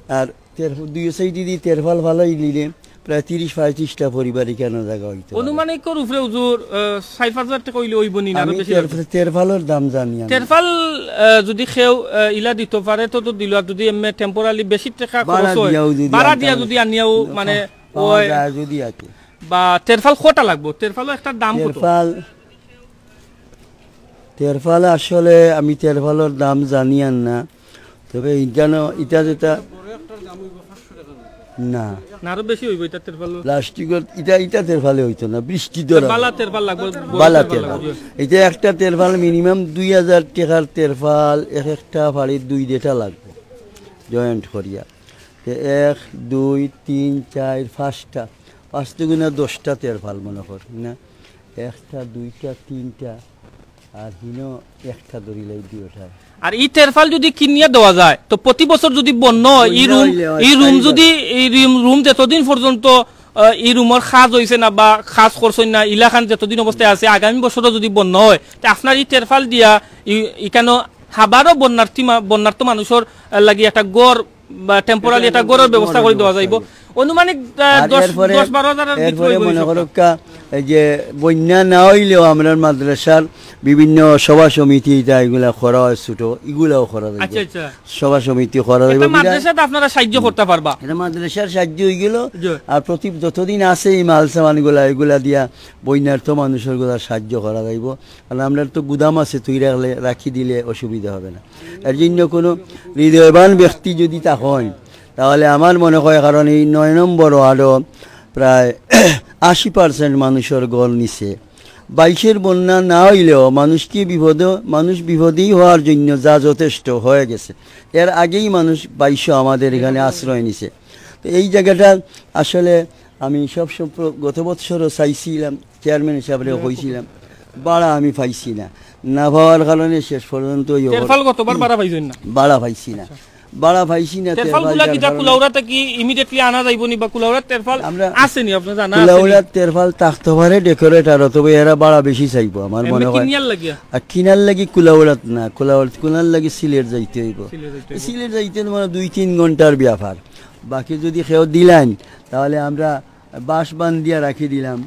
আর তের-, দুই সাইডেদি তেরফাল ফালাই দিলে প্রায় তিরিশ পঁয়ত্রিশটা পরিবার ইখানো জাগা অইতো পারে। আনুমানিকর উপরে হুজুর, আহ, চাইর পাঁচ হাজার টেকা অইলে অইবো নি, না আরো আমি বেশি তের-, লাগবো? তেরফালর দাম জানি না। তেরফাল, আহ, যুদি কেউ, আহ, ইলা দিতো পারে তো, তো দিলো, আর যুদি এমনে temporary বেশি টেকা ভাড়া খরচ অয়, দিয়াও যুদি ভাড়া আনতাম দিয়া অয়, যুদি আনিয়াও, না, মানে, পা-, পাওয়া অয়, যায় যুদি আর কি। বা তেরফাল কটা লাগবো? তেরফালও একটা দাম কত? তেরফাল, তেরফাল আসলে আমি তেরফালর দাম জানি আর না, তবে ইটা ন-, ইটা যেটা না। না, আরো বেশি অইবো ইটা তেরফাল। প্লাস্টিকর ইটা, ইটা তেরফালে অইতো না, বৃষ্টি ধরা। বালা তেরফাল লাগবো, বড় বালা তেরফাল তেরফাল। লাগবো। ইটা একটা তেরফাল minimum দুই হাজার টেকার তেরফাল, এক একটা ফাড়িত দুই দেটা লাগবো joint করিয়া। তে এক, দুই, তিন, চাইর, পাঁচটা, পাঁচ দুগুণে দশটা তেরফাল মনে কর, না? একটা, দুইটা, তিনটা, আর হিনো একটা ধরিলাই দুইটা। আর ই তেরফাল যুদি কিনিয়া দেওয়া যায়, তো প্রতি বছর যুদি বন্যা অয়, ই বন্যা রুম, অইলে অয়, ই রুম স্থায়ী যুদি, অয়। ই রুম, রুম যতদিন পর্যন্ত, আহ, ই রুমর কাজ অইছে না বা কাজ করছইন না, ইলাখান যতদিন অবস্থায় আছে, আগামী বছরও যুদি বন্যা অয়, তে আপনার ই তেরফাল দিয়া ই, ইখানো আবারও বন্যার্থী মা-, বন্যার্থ মানুষর, আহ, লাগি একটা ঘর বা temporary একটা ঘরর ব্যবস্থা করি দেওয়া যাইবো। আনুমানিক, আহ, আর দশ, এরপরে, দশ বারো হাজারের ভিতরে এরপরে অইবো মনে ইনশাআল্লাহ। করুক্কা, এই যে বন্যা না অইলেও আমরার মাদ্রাসার বিভিন্ন সভা সমিতি ইটা ইগুলা করা অয় ছোট, ইগুলাও করা যাইবো। আচ্ছা, আচ্ছা। সভা সমিতি করা যাইবো। একটা বিরাট মাদ্রাসাত আপনারা সাহায্য করতা পারবা। এটা মাদ্রাসার সাহায্য অইগেলো। জি। আর প্রতি, যতদিন আছে ই মাল সামানগুলা, ইগুলা দিয়া বন্যার্থ মানুষর গুলা সাহায্য করা যাইবো। কারণ আমরার তো গুদাম আছে, তুই রাখলে, রাখি দিলে অসুবিধা হবে না। এর জন্য কোনো হৃদয়বান ব্যক্তি যদি থাকইন, তাহলে আমার মনে হয়, কারণ এই নয় নম্বর ওয়ার্ডও প্রায় আশি percent মানুষর ঘর নিচে। বাইশের বন্যা না অইলেও মানুষকে বিপদে, মানুষ বিপদেই হওয়ার জন্য যা যথেষ্ট হয়ে গেছে। এর আগেই মানুষ বাইশও আমাদের এখানে আশ্রয় নিছে। তো এই জায়গাটা আসলে আমি সব সম্প-, গত বছরও চাইছিলাম, চেয়ারম্যান হিসাবে কইছিলাম, ভাড়া আমি পাইছি না, না পাওয়ার কারণে শেষ পর্যন্ত ওই অবস্থা। তেরফাল গতবার ভাড়া পাইছেন না? ভাড়া পাইছি না, আচ্ছা। ভাড়া পাইছি না। তেরফাল তেরফাল গুলা যার কিতা কারণে কুলাউড়া থাকি immediately আনা যাইবো নি বা কুলাউড়ার তেরফাল আমরা আছে নি আপনার জানা আছে নি? কুলাউড়ার তেরফাল থাকতে পারে decorator, তবে এরা ভাড়া বেশি চাইবো আমার এমনি মনে হয়। কিনিয়ার লাগিয়া? আর কিনার লাগি কুলাউড়াত না, কুলাউড়াত, কুনার লাগি সিলেট যাইতে হইব। সিলেট যাইতে হইব। সিলেট যাইতে মানে দুই তিন ঘন্টার ব্যাপার। বাকি যদি কেউ দিলাইন, তাহলে আমরা বাঁশ বান্ধিয়া রাখি দিলাম।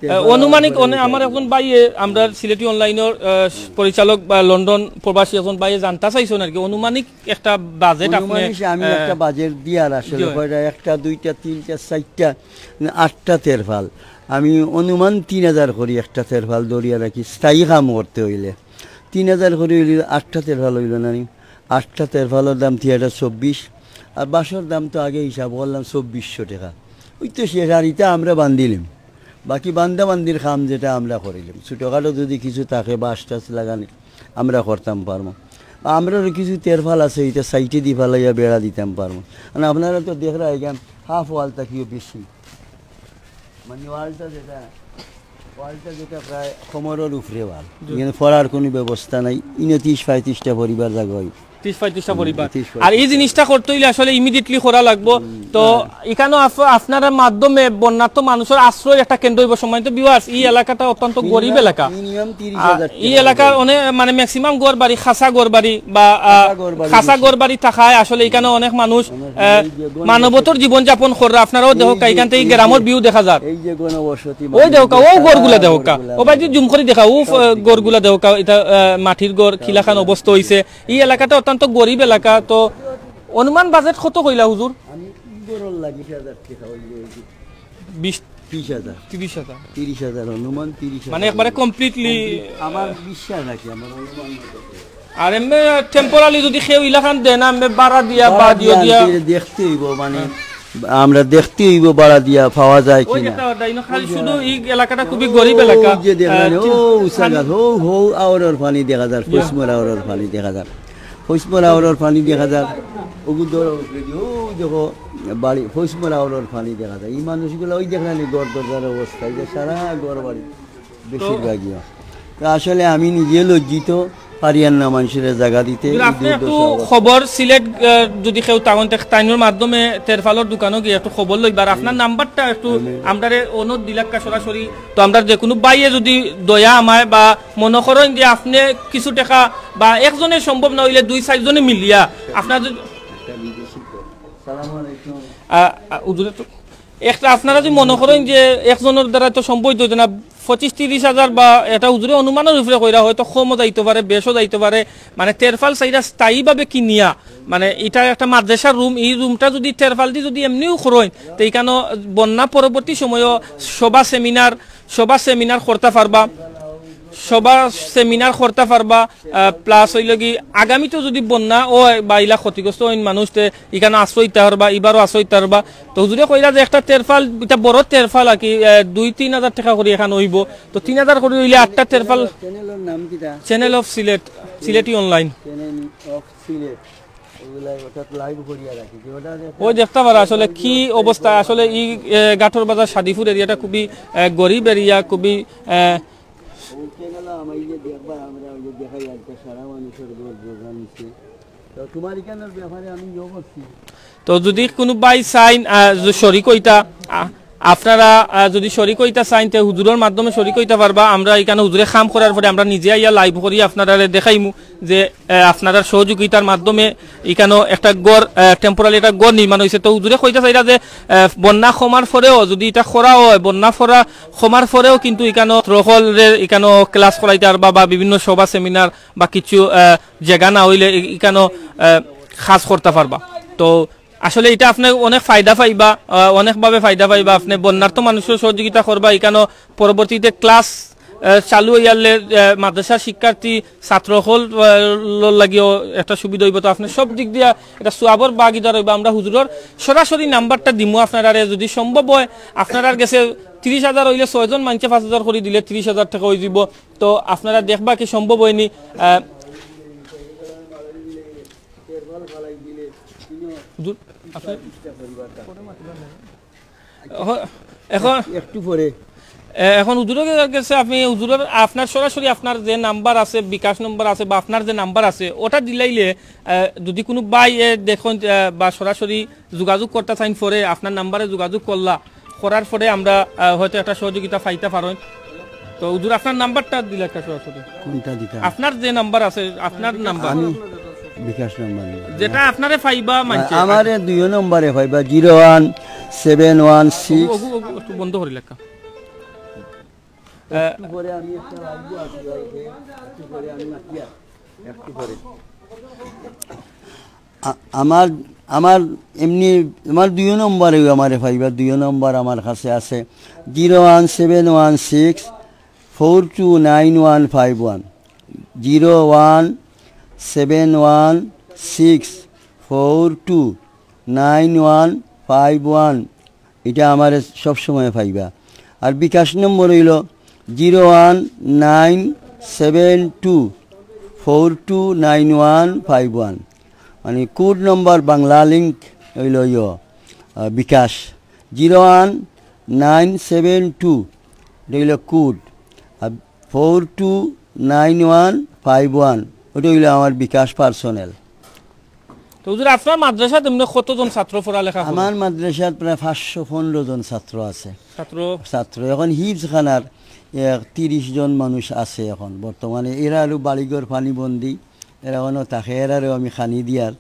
আহ, অনুমানিক অনে-, আমার একজন ভাইয়ে, আমরা সিলেটি অনলাইনর, আহ, পরিচালক বা লন্ডন প্রবাসী একজন ভাইয়ে জানতা চাইছইন আর কি, অনুমানিক একটা বাজেট আপনে, অনুমানিক আমি আহ, একটা বাজেট দিয়ার আসলে জি। কয়টা, একটা, দুইটা, তিনটা, চারটা, আটটা তেরফাল। আমি অনুমান তিন হাজার করি একটা তেরফাল ধরিয়া রাখি, স্থায়ী কাম করতে অইলে। তিন হাজার করি অইলে আটটা তেরফাল অইলো না নি? আটটা তেরফালর দাম থিয়েটার চব্বিশ, আর বাঁশর দাম তো আগে হিসাব করলাম চব্বিশশো টেকা। ওই তো শেষ, আর ইটা আমরা বান্ধিলিম। বাকি বান্ধা বান্ধির কাম যেটা আমরা করিলিম, ছোটোখাটো যদি কিছু থাকে, বাঁশ টাশ লাগানি, আমরা করতাম পারমু। আমরারও কিছু তেরফাল আছে, ইটা সাইডে দি ফালাইয়া বেড়া দিতাম পারমু। মানে আপনারা তো দেখরা এখান হাফ ওয়াল থাকিও বেশি, মানে ওয়ালটা যেটা, ওয়ালটা যেটা প্রায় কোমরর উপরে ওয়াল, জি। এখানে পড়ার কোনো ব্যবস্থা নাই। ইনে তিরিশ পঁয়ত্রিশটা পরিবার জাগা হয়। তিরিশ পঁয়ত্রিশটা পরিবার। তিরিশ আর এই পঁয়ত্রিশটা। জিনিসটা করতে অইলে আসলে ইমিডিয়েটলি করা লাগবো। তো এখানেও আপ-, আপনার মাধ্যমে বন্যার্ত মানুষের আশ্রয়ের একটা কেন্দ্র অইবো। সম্মানিত ভিউয়ার্স, এই এলাকাটা অত্যন্ত গরিব মিনিমাম, এলাকা। মিনিমাম তিরিশ হাজার আর এই টাকা এলাকার অনেক, মানে, ম্যাক্সিমাম ঘর বাড়ি, খাসা ঘর বাড়ি বা, আহ, খাসা ঘর বাড়ি খাসা বেশি। ঘর বাড়ি থাকায় আসলে এখানে অনেক মানুষ, অনেক আহ, এই যে গণ- মানবতর জীবনযাপন কররা। আপনারাও এই দেখো, যে, এখান থেকে এই গ্রামের যে, ভিউ দেখা যার। এই যে ঘনবসতি ওই দেখো, ও ঘরগুলা দেখো, ও ভাই, যে জুম করি দেখা, ও, আহ, ঘরগুলা দেখো, এটা, আহ, মাটির ঘর, কিলাখান অবস্থা হইছে। এই এলাকাটা অত্যন্ত গরিব এলাকা। তো অনুমান বাজেট কত কইলা হুজুর? আমি ই ঘরর লাগি হাজার টাকা অইলে ওই যে বিশ, তিরিশ হাজার। তিরিশ হাজার। তিরিশ হাজার, অনুমান তিরিশ হাজার। মানে একবারে কমপ্লিটলি। আমার বিশ্বাস আছে, আমার অনুমান মতো। আর এমনি টেম্পোরারি যদি কেউ ইলাখান দেয় না, এমনি ভাড়া দিয়া বা ভাড়া দিও দিয়া দিয়া। আনতে দেখতে অইবো, মানে, আমরা দেখতে অইবো ভাড়া দিয়া পাওয়া যায় ওই কিনা। যেটা, ওটা, ইনো খালি শুধু এই এলাকাটা খুবই গরিব এলাকা। ওই যে দেখলেন, আহ, ও উষা গাছ, হো, হো, আওরর পানি দেখা যার, ইয়া। পশ্চিমর আওরর পানি দেখা যার। পশ্চিমর আওরর পানি দেখা যার। ওগু ধরো, ওই দেখো, বাড়ি, পশ্চিমর আওরর পানি দেখা যায়। এই মানুষগুলা ওই দেখলেন, এই ঘর দরজার অবস্থা, এই যে সারা ঘর বাড়ি। বেশিরভাগই। তো আসলে আমি নিজে লজ্জিত, পারিয়ার না মানুষের জায়গা দিতে, এই আপনি একটু দুর্দশা অবস্থা। খবর সিলেট, আহ, যদি কেউ তাগন তে-, তাইনর মাধ্যমে তেরফালর দোকানো গিয়া একটু খবর লইবার, আপনার নাম্বারটা একটু আমরারে অনুরোধ দিলাক্কা সরাসরি। তো আমরা যে কোনো ভাইয়ে যদি দয়া আমায় বা মনে করেন যে আপনি কিছু টাকা বা একজনের সম্ভব না হইলে দুই চারজনে মিলিয়া আপনার যদি সালামু আলাইকুম। আ, আ, হুজুরে তো একটা আপনারা যদি মনে করেন যে একজনের দ্বারা তো সম্ভব হইতো না, পঁচিশ তিরিশ হাজার বা এটা হুজুরে অনুমানের উপরে কইরা হয়তো কমও যাইতে পারে, বেশও যাইতে পারে, মানে তেরফাল চাইরা স্থায়ীভাবে কিনিয়া, মানে এটা একটা মাদ্রাসার রুম, এই রুমটা যদি তেরফাল দিয়ে যদি এমনিও করইন, তো এখানে বন্যা পরবর্তী সময়ও সভা সেমিনার, সভা সেমিনার করতে পারবা, সভা সেমিনার করতে পারবা, আহ, প্লাস হইল কি আগামীতে যদি বন্যা ও বা ইলা ক্ষতিগ্রস্ত হইন মানুষ তে এখানে আশ্রয় দিতে পারবা, ইবারও আশ্রয় দিতে পারবা। তো হুজুরে কইরা যে একটা তেরফাল, এটা বড় তেরফাল আর কি, আহ, দুই তিন হাজার টাকা করি এখানে হইব। তো তিন হাজার করি হইলে আটটা তেরফাল। চ্যানেলর নাম কিতা? Channel of Sylhet, Sylheti online. Channel of Sylhet. ওগুলাই অর্থাৎ লাইভ করিয়া রাখি, যে ওটা যে ওই দেখতে পারো আসলে কি অবস্থা। আসলে এই, এ, গাঠর বাজার সাদিপুর এরিয়াটা খুবই, এ, গরিব এরিয়া, খুবই, এ, ওই চ্যানেল আমার এই যে দেখবা, আমরা ওই যে দেখাই আর কি, সারা মানুষের ঘর দোকান নিচে। তো তোমার এখানের ব্যাপারে আমি ইয়ে করছি। তো যদি কোনো ভাই চাইন, আহ, যে শরিক হইতা, আহ, আপনারা, আহ, যদি শরিক হইতা চাইন, তে হুজুরের মাধ্যমে শরিক হইতা পারবা। আমরা এখানে হুজুরে কাম করার পরে আমরা নিজে আইয়া লাইভ করি আপনারা দেখাইমু যে, আহ, আপনারা সহযোগিতার মাধ্যমে এখানে একটা ঘর, আহ, টেম্পোরারি একটা ঘর নির্মাণ হইছে। তো হুজুরে কইতা চাইরা যে, আহ, বন্যা কমার পরেও যদি এটা করা হয়, বন্যা পরা কমার পরেও কিন্তু এখানে রহলরে এখানে ক্লাস করাইতে পারবা বা বিভিন্ন সভা সেমিনার বা কিছু, আহ, জায়গা না হইলে এ-, এখানে, আহ, কাজ করতে পারবা। তো আসলে এটা আপনি অনেক ফায়দা পাইবা, আহ, অনেকভাবে ফায়দা পাইবা। আপনি বন্যার্ত মানুষের সহযোগিতা করবা, এখানে পরবর্তীতে ক্লাস, আহ, চালু হইয়ালে, আহ, মাদ্রাসার শিক্ষার্থী ছাত্র হল, আহ, ল-, লাগিও একটা সুবিধা হইব। তো আপনি সব দিক দিয়া এটা সুয়াবর ভাগিদার হইবা। আমরা হুজুরর সরাসরি নাম্বারটা দিমু আপনারারে, যদি সম্ভব হয় আপনারার গেছে তিরিশ হাজার হইলে ছয়জন মানুষে পাঁচ হাজার করে দিলে তিরিশ হাজার টাকা হয়ে দিব। তো আপনারা দেখবা কি সম্ভব হয়নি, আহ, হুজুর, আপনি এখন, এখন একটু পরে। এ, এখন হুজুরের গেছে আপনি হুজুরের আপনার সরাসরি আপনার যে নাম্বার আছে, বিকাশ নম্বর আছে বা আপনার যে নাম্বার আছে, ওটা দিলাইলে, এ, যদি কোনো ভাই, এ, দেখুন, এ, বা সরাসরি যোগাযোগ করতে চাইন, পরে আপনার নাম্বারে যোগাযোগ করলা, করার পরে আমরা, এ, হয়তো একটা সহযোগিতা পাইতে পারেন। তো হুজুর, আপনার নাম্বারটা দিলে একটা সরাসরি। কোনটা দিতাম? আপনার যে নাম্বার আছে, আপনার নাম্বার। আমি বিকাশ নম্বর নেই। যেটা আপনারে পাইবা মানষে। আমারে দুই নম্বরে পাইবা, zero one seven one six. ওগু, ওগু, ওগু একটু বন্ধ করি লেখা। আহ, একটু পরে আমি একটা live আছি, live-এ, একটু পরে আমি মাতিয়া, একটু পরে। আ-, আমার, আমার এমনি, আমার দুই নম্বরে আমারে পাইবা, দুই নম্বর আমার কাছে আছে, zero one seven one six four two nine one five one. Zero one seven one six four two nine one five one. এটা আমারে সবসময় পাইবা। আর বিকাশ নম্বর অইলো zero one nine seven two four two nine one five one. মানে code number Bangla link অইলো ইয়ো, আহ, bKash. Zero one nine seven two, এটা অইলো কোড। আর four two nine one five one, ওটা অইলো আমার বিকাশ পার্সোনাল। তো হুজুর, আপনার মাদ্রাসাত এমনি কতজন ছাত্র পড়ালেখা করে? আমার মাদ্রাসাত প্রায় পাঁচশো পনেরো জন ছাত্র আছে। ছাত্র? ছাত্র। এখন হিফজখানার এক তিরিশ জন মানুষ আছে এখন বর্তমানে। এরা আরো বাড়িঘর পানিবন্দি, এরা অনো থাকে, এরারেও আমি খানি দিয়ার।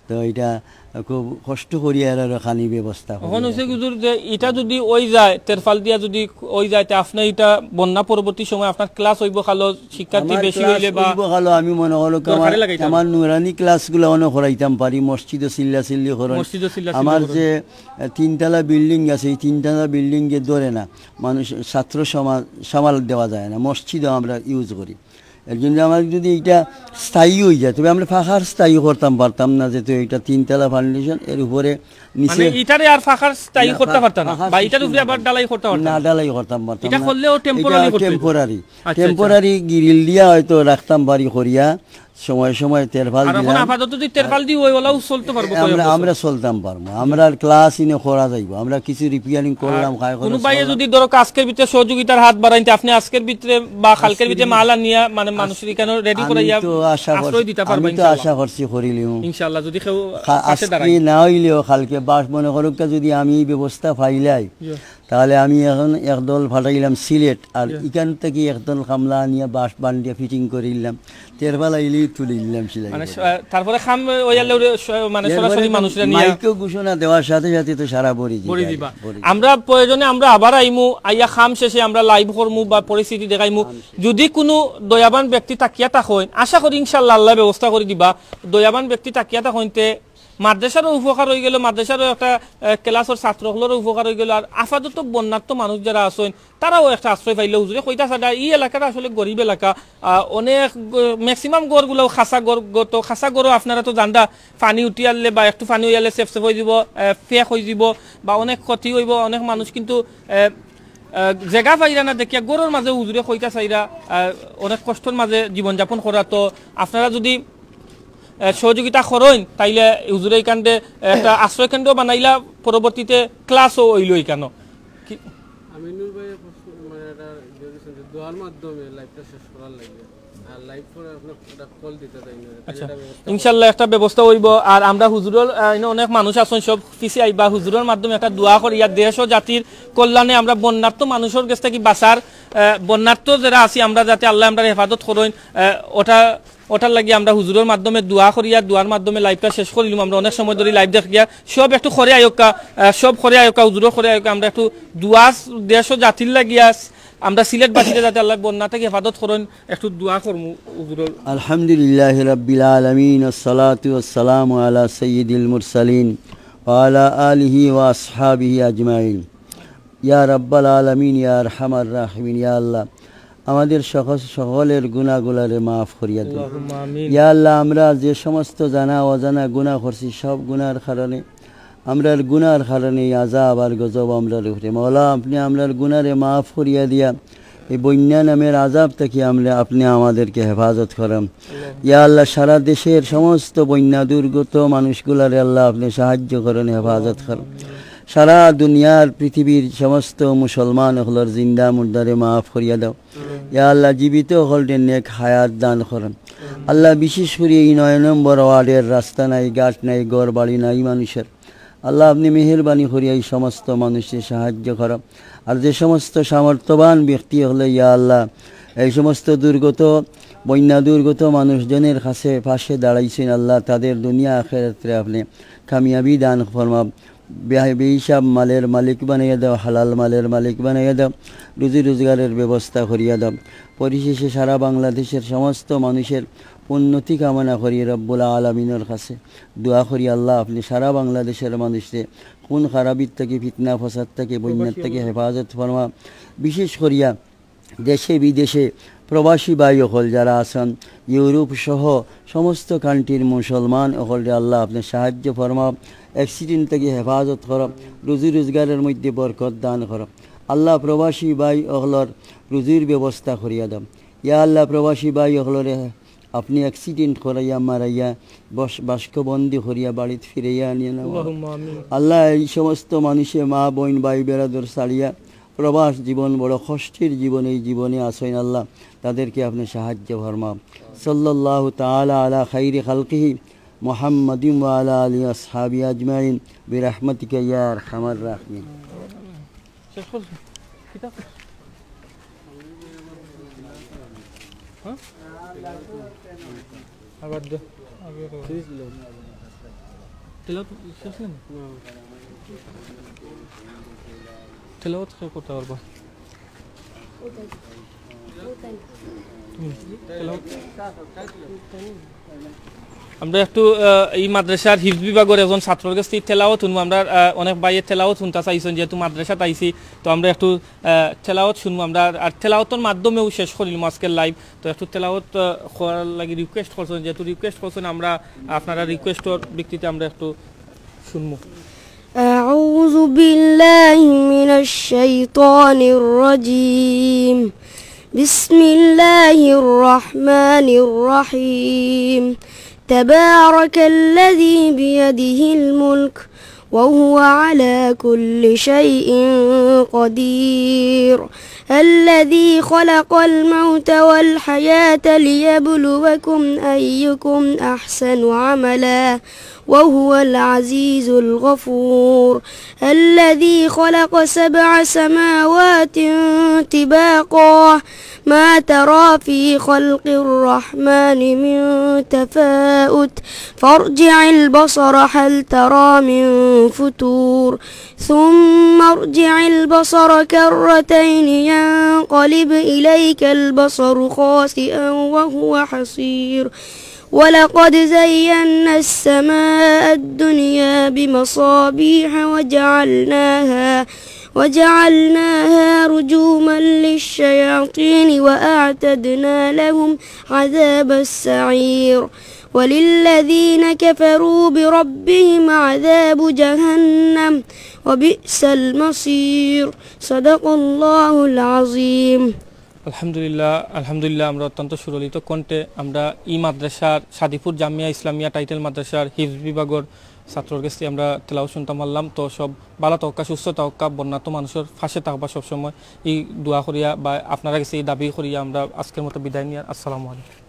তো এটা খুব কষ্ট করিয়া এরারও খানি ব্যবস্থা করি। এখন হইছে কি হুজুর, যে এটা যদি ওই যায়, তেরফাল দিয়া যদি ওই যায়, তে আপনি এটা বন্যা পরবর্তী সময় আপনার ক্লাস অইবো খালো, শিক্ষার্থী আমার বেশি ক্লাস হইলে বা অইবো খালো, আমি মনে করো কি আমার, দরকারে লাগাইতাম। আমার নুরানি ক্লাসগুলো অনো করাইতাম পারি, মসজিদও চিল্লা চিল্লি করেন। মসজিদও চিল্লা চিল্লি আমার করেন। যে, আহ, তিনতলা বিল্ডিং আছে, এই তিনতলা বিল্ডিং এ ধরে না, মানুষ, ছাত্র সমা-, সামাল দেওয়া যায় না, মসজিদও আমরা ইউজ করি। এর জন্য আমার যদি এটা স্থায়ী হয়ে যায়, তবে আমরা পাখার স্থায়ী করতাম পারতাম না, যেহেতু এটা তিনতলা ফাউন্ডেশন, এর উপরে নিচে মানে ইটারে আর পাখার স্থায়ী না, করতে পা-, পারতাম না, পাখার বা ইটার সৃষ্টি উপরে না আবার করতাম। ঢালাই করতে পারতাম না, না। ঢালাই করতাম পারতাম এটা না। করলেও টেম্পোরারি এটা করতে হইতো। টেম্পোরারি। আচ্ছা, আচ্ছা। টেম্পোরারি গিরিল দিয়া হয়তো রাখতাম পারি করিয়া, সময় সময় তেরফাল আর এখন দিলাম। আপাতত যদি তেরফাল দি ওই ওলাও চলতে পারবো এ, কয়েক আমরা, বছর। আমরা চলতাম পারবো। আমরা ক্লাস ইনো করা যাইবো। আমরা কিছু রিপেয়ারিং করলাম, আর খাই কোনো খরচ ভাইয়ে করলাম। যদি ধরো আজকের ভিতরে সহযোগিতার হাত বাড়াইতে, আপনি আজকের ভিতরে বা কালকের আজকের ভিতরে ভিতরে মাল আনিয়া, মানে, আজ-, মানুষের এখানে রেডি আমি করাইয়া তো আশা করছি, আশ্রয় দিতে পারবো আমি তো ইনশাআল্লাহ। আশা করছি করি লিমু। ইনশাআল্লাহ, যদি কেউ কা-, পাশে আজকে দাঁড়ায়। না হইলেও কালকে বাস মনে করুক, যদি আমি এই ব্যবস্থা পাইলাই, জি। তাহলে আমি এখন একদল পাঠাইলাম সিলেট, আর জি। এখান থেকে একদল কামলা আনিয়া বাঁশ বান্ডিয়া ফিটিং করিলাম, তেরফাল আইলেই তুলিলাম সিলাই মানে, করে। স-, তারপরে কাম ওই আলে ওরে স-, মানে, এরপরে সরাসরি তো মানুষরা নিয়া মাইকও ঘোষণা দেওয়ার সাথে সাথে তো সারা ভরি ভরি দিবা। ভরি দিবা। আমরা প্রয়োজনে আমরা আবার আইমু, আইয়া কাম শেষে আমরা লাইভ করমু বা পরিস্থিতি দেখাইমু। কাম শেষে। যদি কোনো দয়াবান ব্যক্তি তাকিয়া থাকইন, আশা করি ইনশাআল্লাহ আল্লাহ ব্যবস্থা করি দিবা। দয়াবান ব্যক্তি তাকিয়া থাকইন তে মাদ্রাসারও উপকার হয়ে গেল, মাদ্রাসারও একটা, আহ, ক্লাসর ছাত্র সকলেরও উপকার হয়ে গেল। আর আপাতত বন্যার্ত মানুষ যারা আছেন, তারাও একটা আশ্রয় পাইলে হুজুরে কইতা সাদা, এই এলাকাটা আসলে গরিব এলাকা, আহ, অনেক গ-, ম্যাক্সিমাম ঘরগুলো খাসা ঘর, গ-, তো খাসা ঘরও আপনারা তো জানরা, পানি উঠি আনলে বা একটু পানি হইয়ালে সেফ সেফ হয়ে যাব, আহ, ফেক হয়ে যাব বা অনেক ক্ষতি হইব, অনেক মানুষ কিন্তু, আহ, আহ, জাগা পাইরা না দেখিয়া ঘরর মাঝে হুজুরে কইতা চাইরা, আহ, অনেক কষ্টর মাঝে জীবনযাপন করা। তো আপনারা যদি, আহ, সহযোগিতা করইন, তাইলে হুজুরে এখান দে একটা আশ্রয় কেন্দ্র বানাইলা, পরবর্তীতে ক্লাসও হইল এখানো। কি? আমিনুর ভাই প্রশ্ন, মানে, এটা ইয়ে দিয়েছেন যে দোয়ার মাধ্যমে লাইভটা শেষ করার লাগে। আর লাইভ করে আপনার একটা কল দিতে চাই না, তাহলে আচ্ছা। এটা ব্যবস্থা ইনশাল্লাহ একটা ব্যবস্থা হইব। আর আমরা হুজুরর, আহ, এনে অনেক মানুষ আছেন, সব পিছে আইবা, হুজুরর মাধ্যমে একটা দোয়া করি। আর দেশ ও জাতির কল্যাণে আমরা বন্যার্ত মানুষের কাছ থেকে বাঁচার, আহ, বন্যার্ত যারা আছি আমরা যাতে আল্লাহ আমরা হেফাজত করইন, আহ, ওটা, ওটার লাগি আমরা হুজুরর মাধ্যমে দোয়া করি। আর দোয়ার মাধ্যমে লাইভটা শেষ করিলাম। আমরা অনেক সময় ধরে লাইভ দেখ গিয়া সব একটু করে আয়োক্কা, আহ, সব করে আয়োক্কা, হুজুরও করে আয়োক্কা। আমরা একটু দোয়া দেশ ও জাতির লাগিয়া আমরা সিলেটবাসীরা যাতে আল্লাহ বন্যা থেকে হেফাজত করইন, একটু দোয়া করমু হুজুরর। الحمد لله رب العالمين، الصلاة والسلام على سيد المرسلين وعلى آله وأصحابه أجمعين। ইয়া রাব্বাল আলামিন, ইয়া আরহামার রাহিমিন, ইয়া আল্লাহ, আমাদের সক-, সকলের গুনাহগুলারে মাফ করিয়া দেও। আল্লাহুম্মা আমিন। ইয়া আল্লাহ, আমরা যে সমস্ত জানা অজানা গুনাহ করছি, সব গুনার কারণে, আমরার গুনার কারণে এই আযাব আর গজব আমরার উপরে। মওলা, আপনি আমরার গুনারে মাফ করিয়া দিয়া এই বন্যা নামের আযাব থেকে আমরা, আপনি আমাদেরকে হেফাজত করেন। ইয়া আল্লাহ, সারা দেশের সমস্ত বন্যা দুর্গত মানুষগুলারে আল্লাহ আপনি সাহায্য করেন, হেফাজত করেন। সারা দুনিয়ার পৃথিবীর সমস্ত মুসলমান অকলর জিন্দা মুর্দারে মাফ করিয়া দাও। ইয়া আল্লাহ, জীবিত অকলরে নেক হায়াত দান করেন। আল্লাহ, বিশেষ করি এই নয় নম্বর ওয়ার্ডের রাস্তা নাই, ঘাট নাই, ঘর বাড়ি নাই মানুষের। আল্লাহ, আপনি মেহেরবানি করিয়া এই সমস্ত মানুষকে সাহায্য করো। আর যে সমস্ত সামর্থ্যবান ব্যক্তি অকলে, ইয়া আল্লাহ, এই সমস্ত দুর্গত বন্যা দুর্গত মানুষজনের কাছে পাশে দাঁড়াইছেন আল্লাহ, তাদের দুনিয়া আখেরাতরে আপনি কামিয়াবি দান ফরমাও। বে-, বেহিসাব মালের মালিক বানাইয়া দাও, হালাল মালের মালিক বানাইয়া দাও, রুজি রোজগারের ব্যবস্থা করিয়া দাও। পরিশেষে সারা বাংলাদেশের সমস্ত মানুষের উন্নতি কামনা করি রব্বুল আলামিনের কাছে, দোয়া করি আল্লাহ আপনি সারা বাংলাদেশের মানুষরে কোন খারাপির থাকি, ফিতনা ফসাদ থাকি, বন্যার থাকি হেফাজত ফরমা। বিশেষ করিয়া দেশে বিদেশে প্রবাসী ভাই অকল যারা আছেন, ইউরোপ সহ সমস্ত কান্ট্রির মুসলমান অকলরে আল্লাহ আপনি সাহায্য ফরমাও, অ্যাক্সিডেন্ট থাকি হেফাজত করো, রুজি রোজগারের মধ্যে বরকত দান করো। আল্লাহ প্রবাসী ভাই অকলর রুজির ব্যবস্থা করিয়া দাও। ইয়া আল্লাহ প্রবাসী ভাই অকলরে আপনি অ্যাক্সিডেন্ট করাইয়া মারাইয়া বস-, বাস্কবন্দি করিয়া বাড়িত ফিরাইয়া আনিয়া নেওয়া। আল্লাহ এই সমস্ত মানুষে মা বইন ভাই বেরাদর ছাড়িয়া প্রবাস জীবন বড় কষ্টের জীবন, এই জীবনে আছইন আল্লাহ, তাদেরকে আপনি সাহায্য ফরমাও। সাল্লাল্লাহু তাআলা আলা খাইরি খালকিহি মুহাম্মাদিন ওয়া আলা আলিহি ওয়া আসহাবিহি আজমাইন বিরাহমাতিকা ইয়া আরহামার রাহিমিন। শেষ করছো? কিতা? হ্যাঁ? আবার দে। আগে তো। তেলাওয়াত শেষ না? তেলাওয়াত কে করতে পারবা? তুমি তেলাওয়াত। আমরা একটু, আহ, এই মাদ্রাসার হিফজ বিভাগর একজন ছাত্রর কাছ থাকি তেলাওয়াত হুনমু। আমরা, আহ, অনেক ভাইয়ে তেলাওয়াত হুনতা চাইছইন, যেহেতু মাদ্রাসাত আইছি, তো আমরা একটু, আহ, তেলাওয়াত হুনমু আমরা। আর তেলাওয়াতর মাধ্যমেউ শেষ করিলিমু আজকের live। তো একটু তেলাওয়াত, আহ, করার লাগি request করছইন, যেহেতু request করছইন, আমরা আপনারার requestর ভিত্তিতে আমরা একটু হুনমু। أعوذ بالله من الشيطان الرجيم. بسم الله الرحمن الرحيم. تبارك الذي بيده الملك وهو على كل شيء قدير. الذي خلق الموت والحياة ليبلوكم أيكم أحسن عملا وهو العزيز الغفور. الذي خلق سبع سماوات طباقا ما ترى في خلق الرحمن من تفاؤت فارجع البصر هل ترى من فطور ثم ارجع البصر كرتين ينقلب إليك البصر خاسئا وهو حسير ولقد زينا السماء الدنيا بمصابيح وجعلناها وجعلناها رجوما للشياطين وأعتدنا لهم عذاب السعير وللذين كفروا بربهم عذاب جهنم وبئس المصير صدق الله العظيم. আলহামদুলিল্লাহ, আলহামদুলিল্লাহ, আমরা অত্যন্ত সুললিত কণ্ঠে আমরা ই মাদ্রাসার, সাদিপুর জামিয়া ইসলামিয়া টাইটেল মাদ্রাসার হিফজ বিভাগর ছাত্রর কাছ থাকি আমরা তেলাওয়াত হুনতাম পারলাম। তো সব ভালা থাকউক্কা, সুস্থ থাকউক্কা, বন্যার্ত মানুষর পাশে থাকবা সবসময়, ই দোয়া করিয়া বা আপনারার কাছে ই দাবি করিয়া আমরা আজকের মতো বিদায় নিয়ার। আসসালামু আলাইকুম।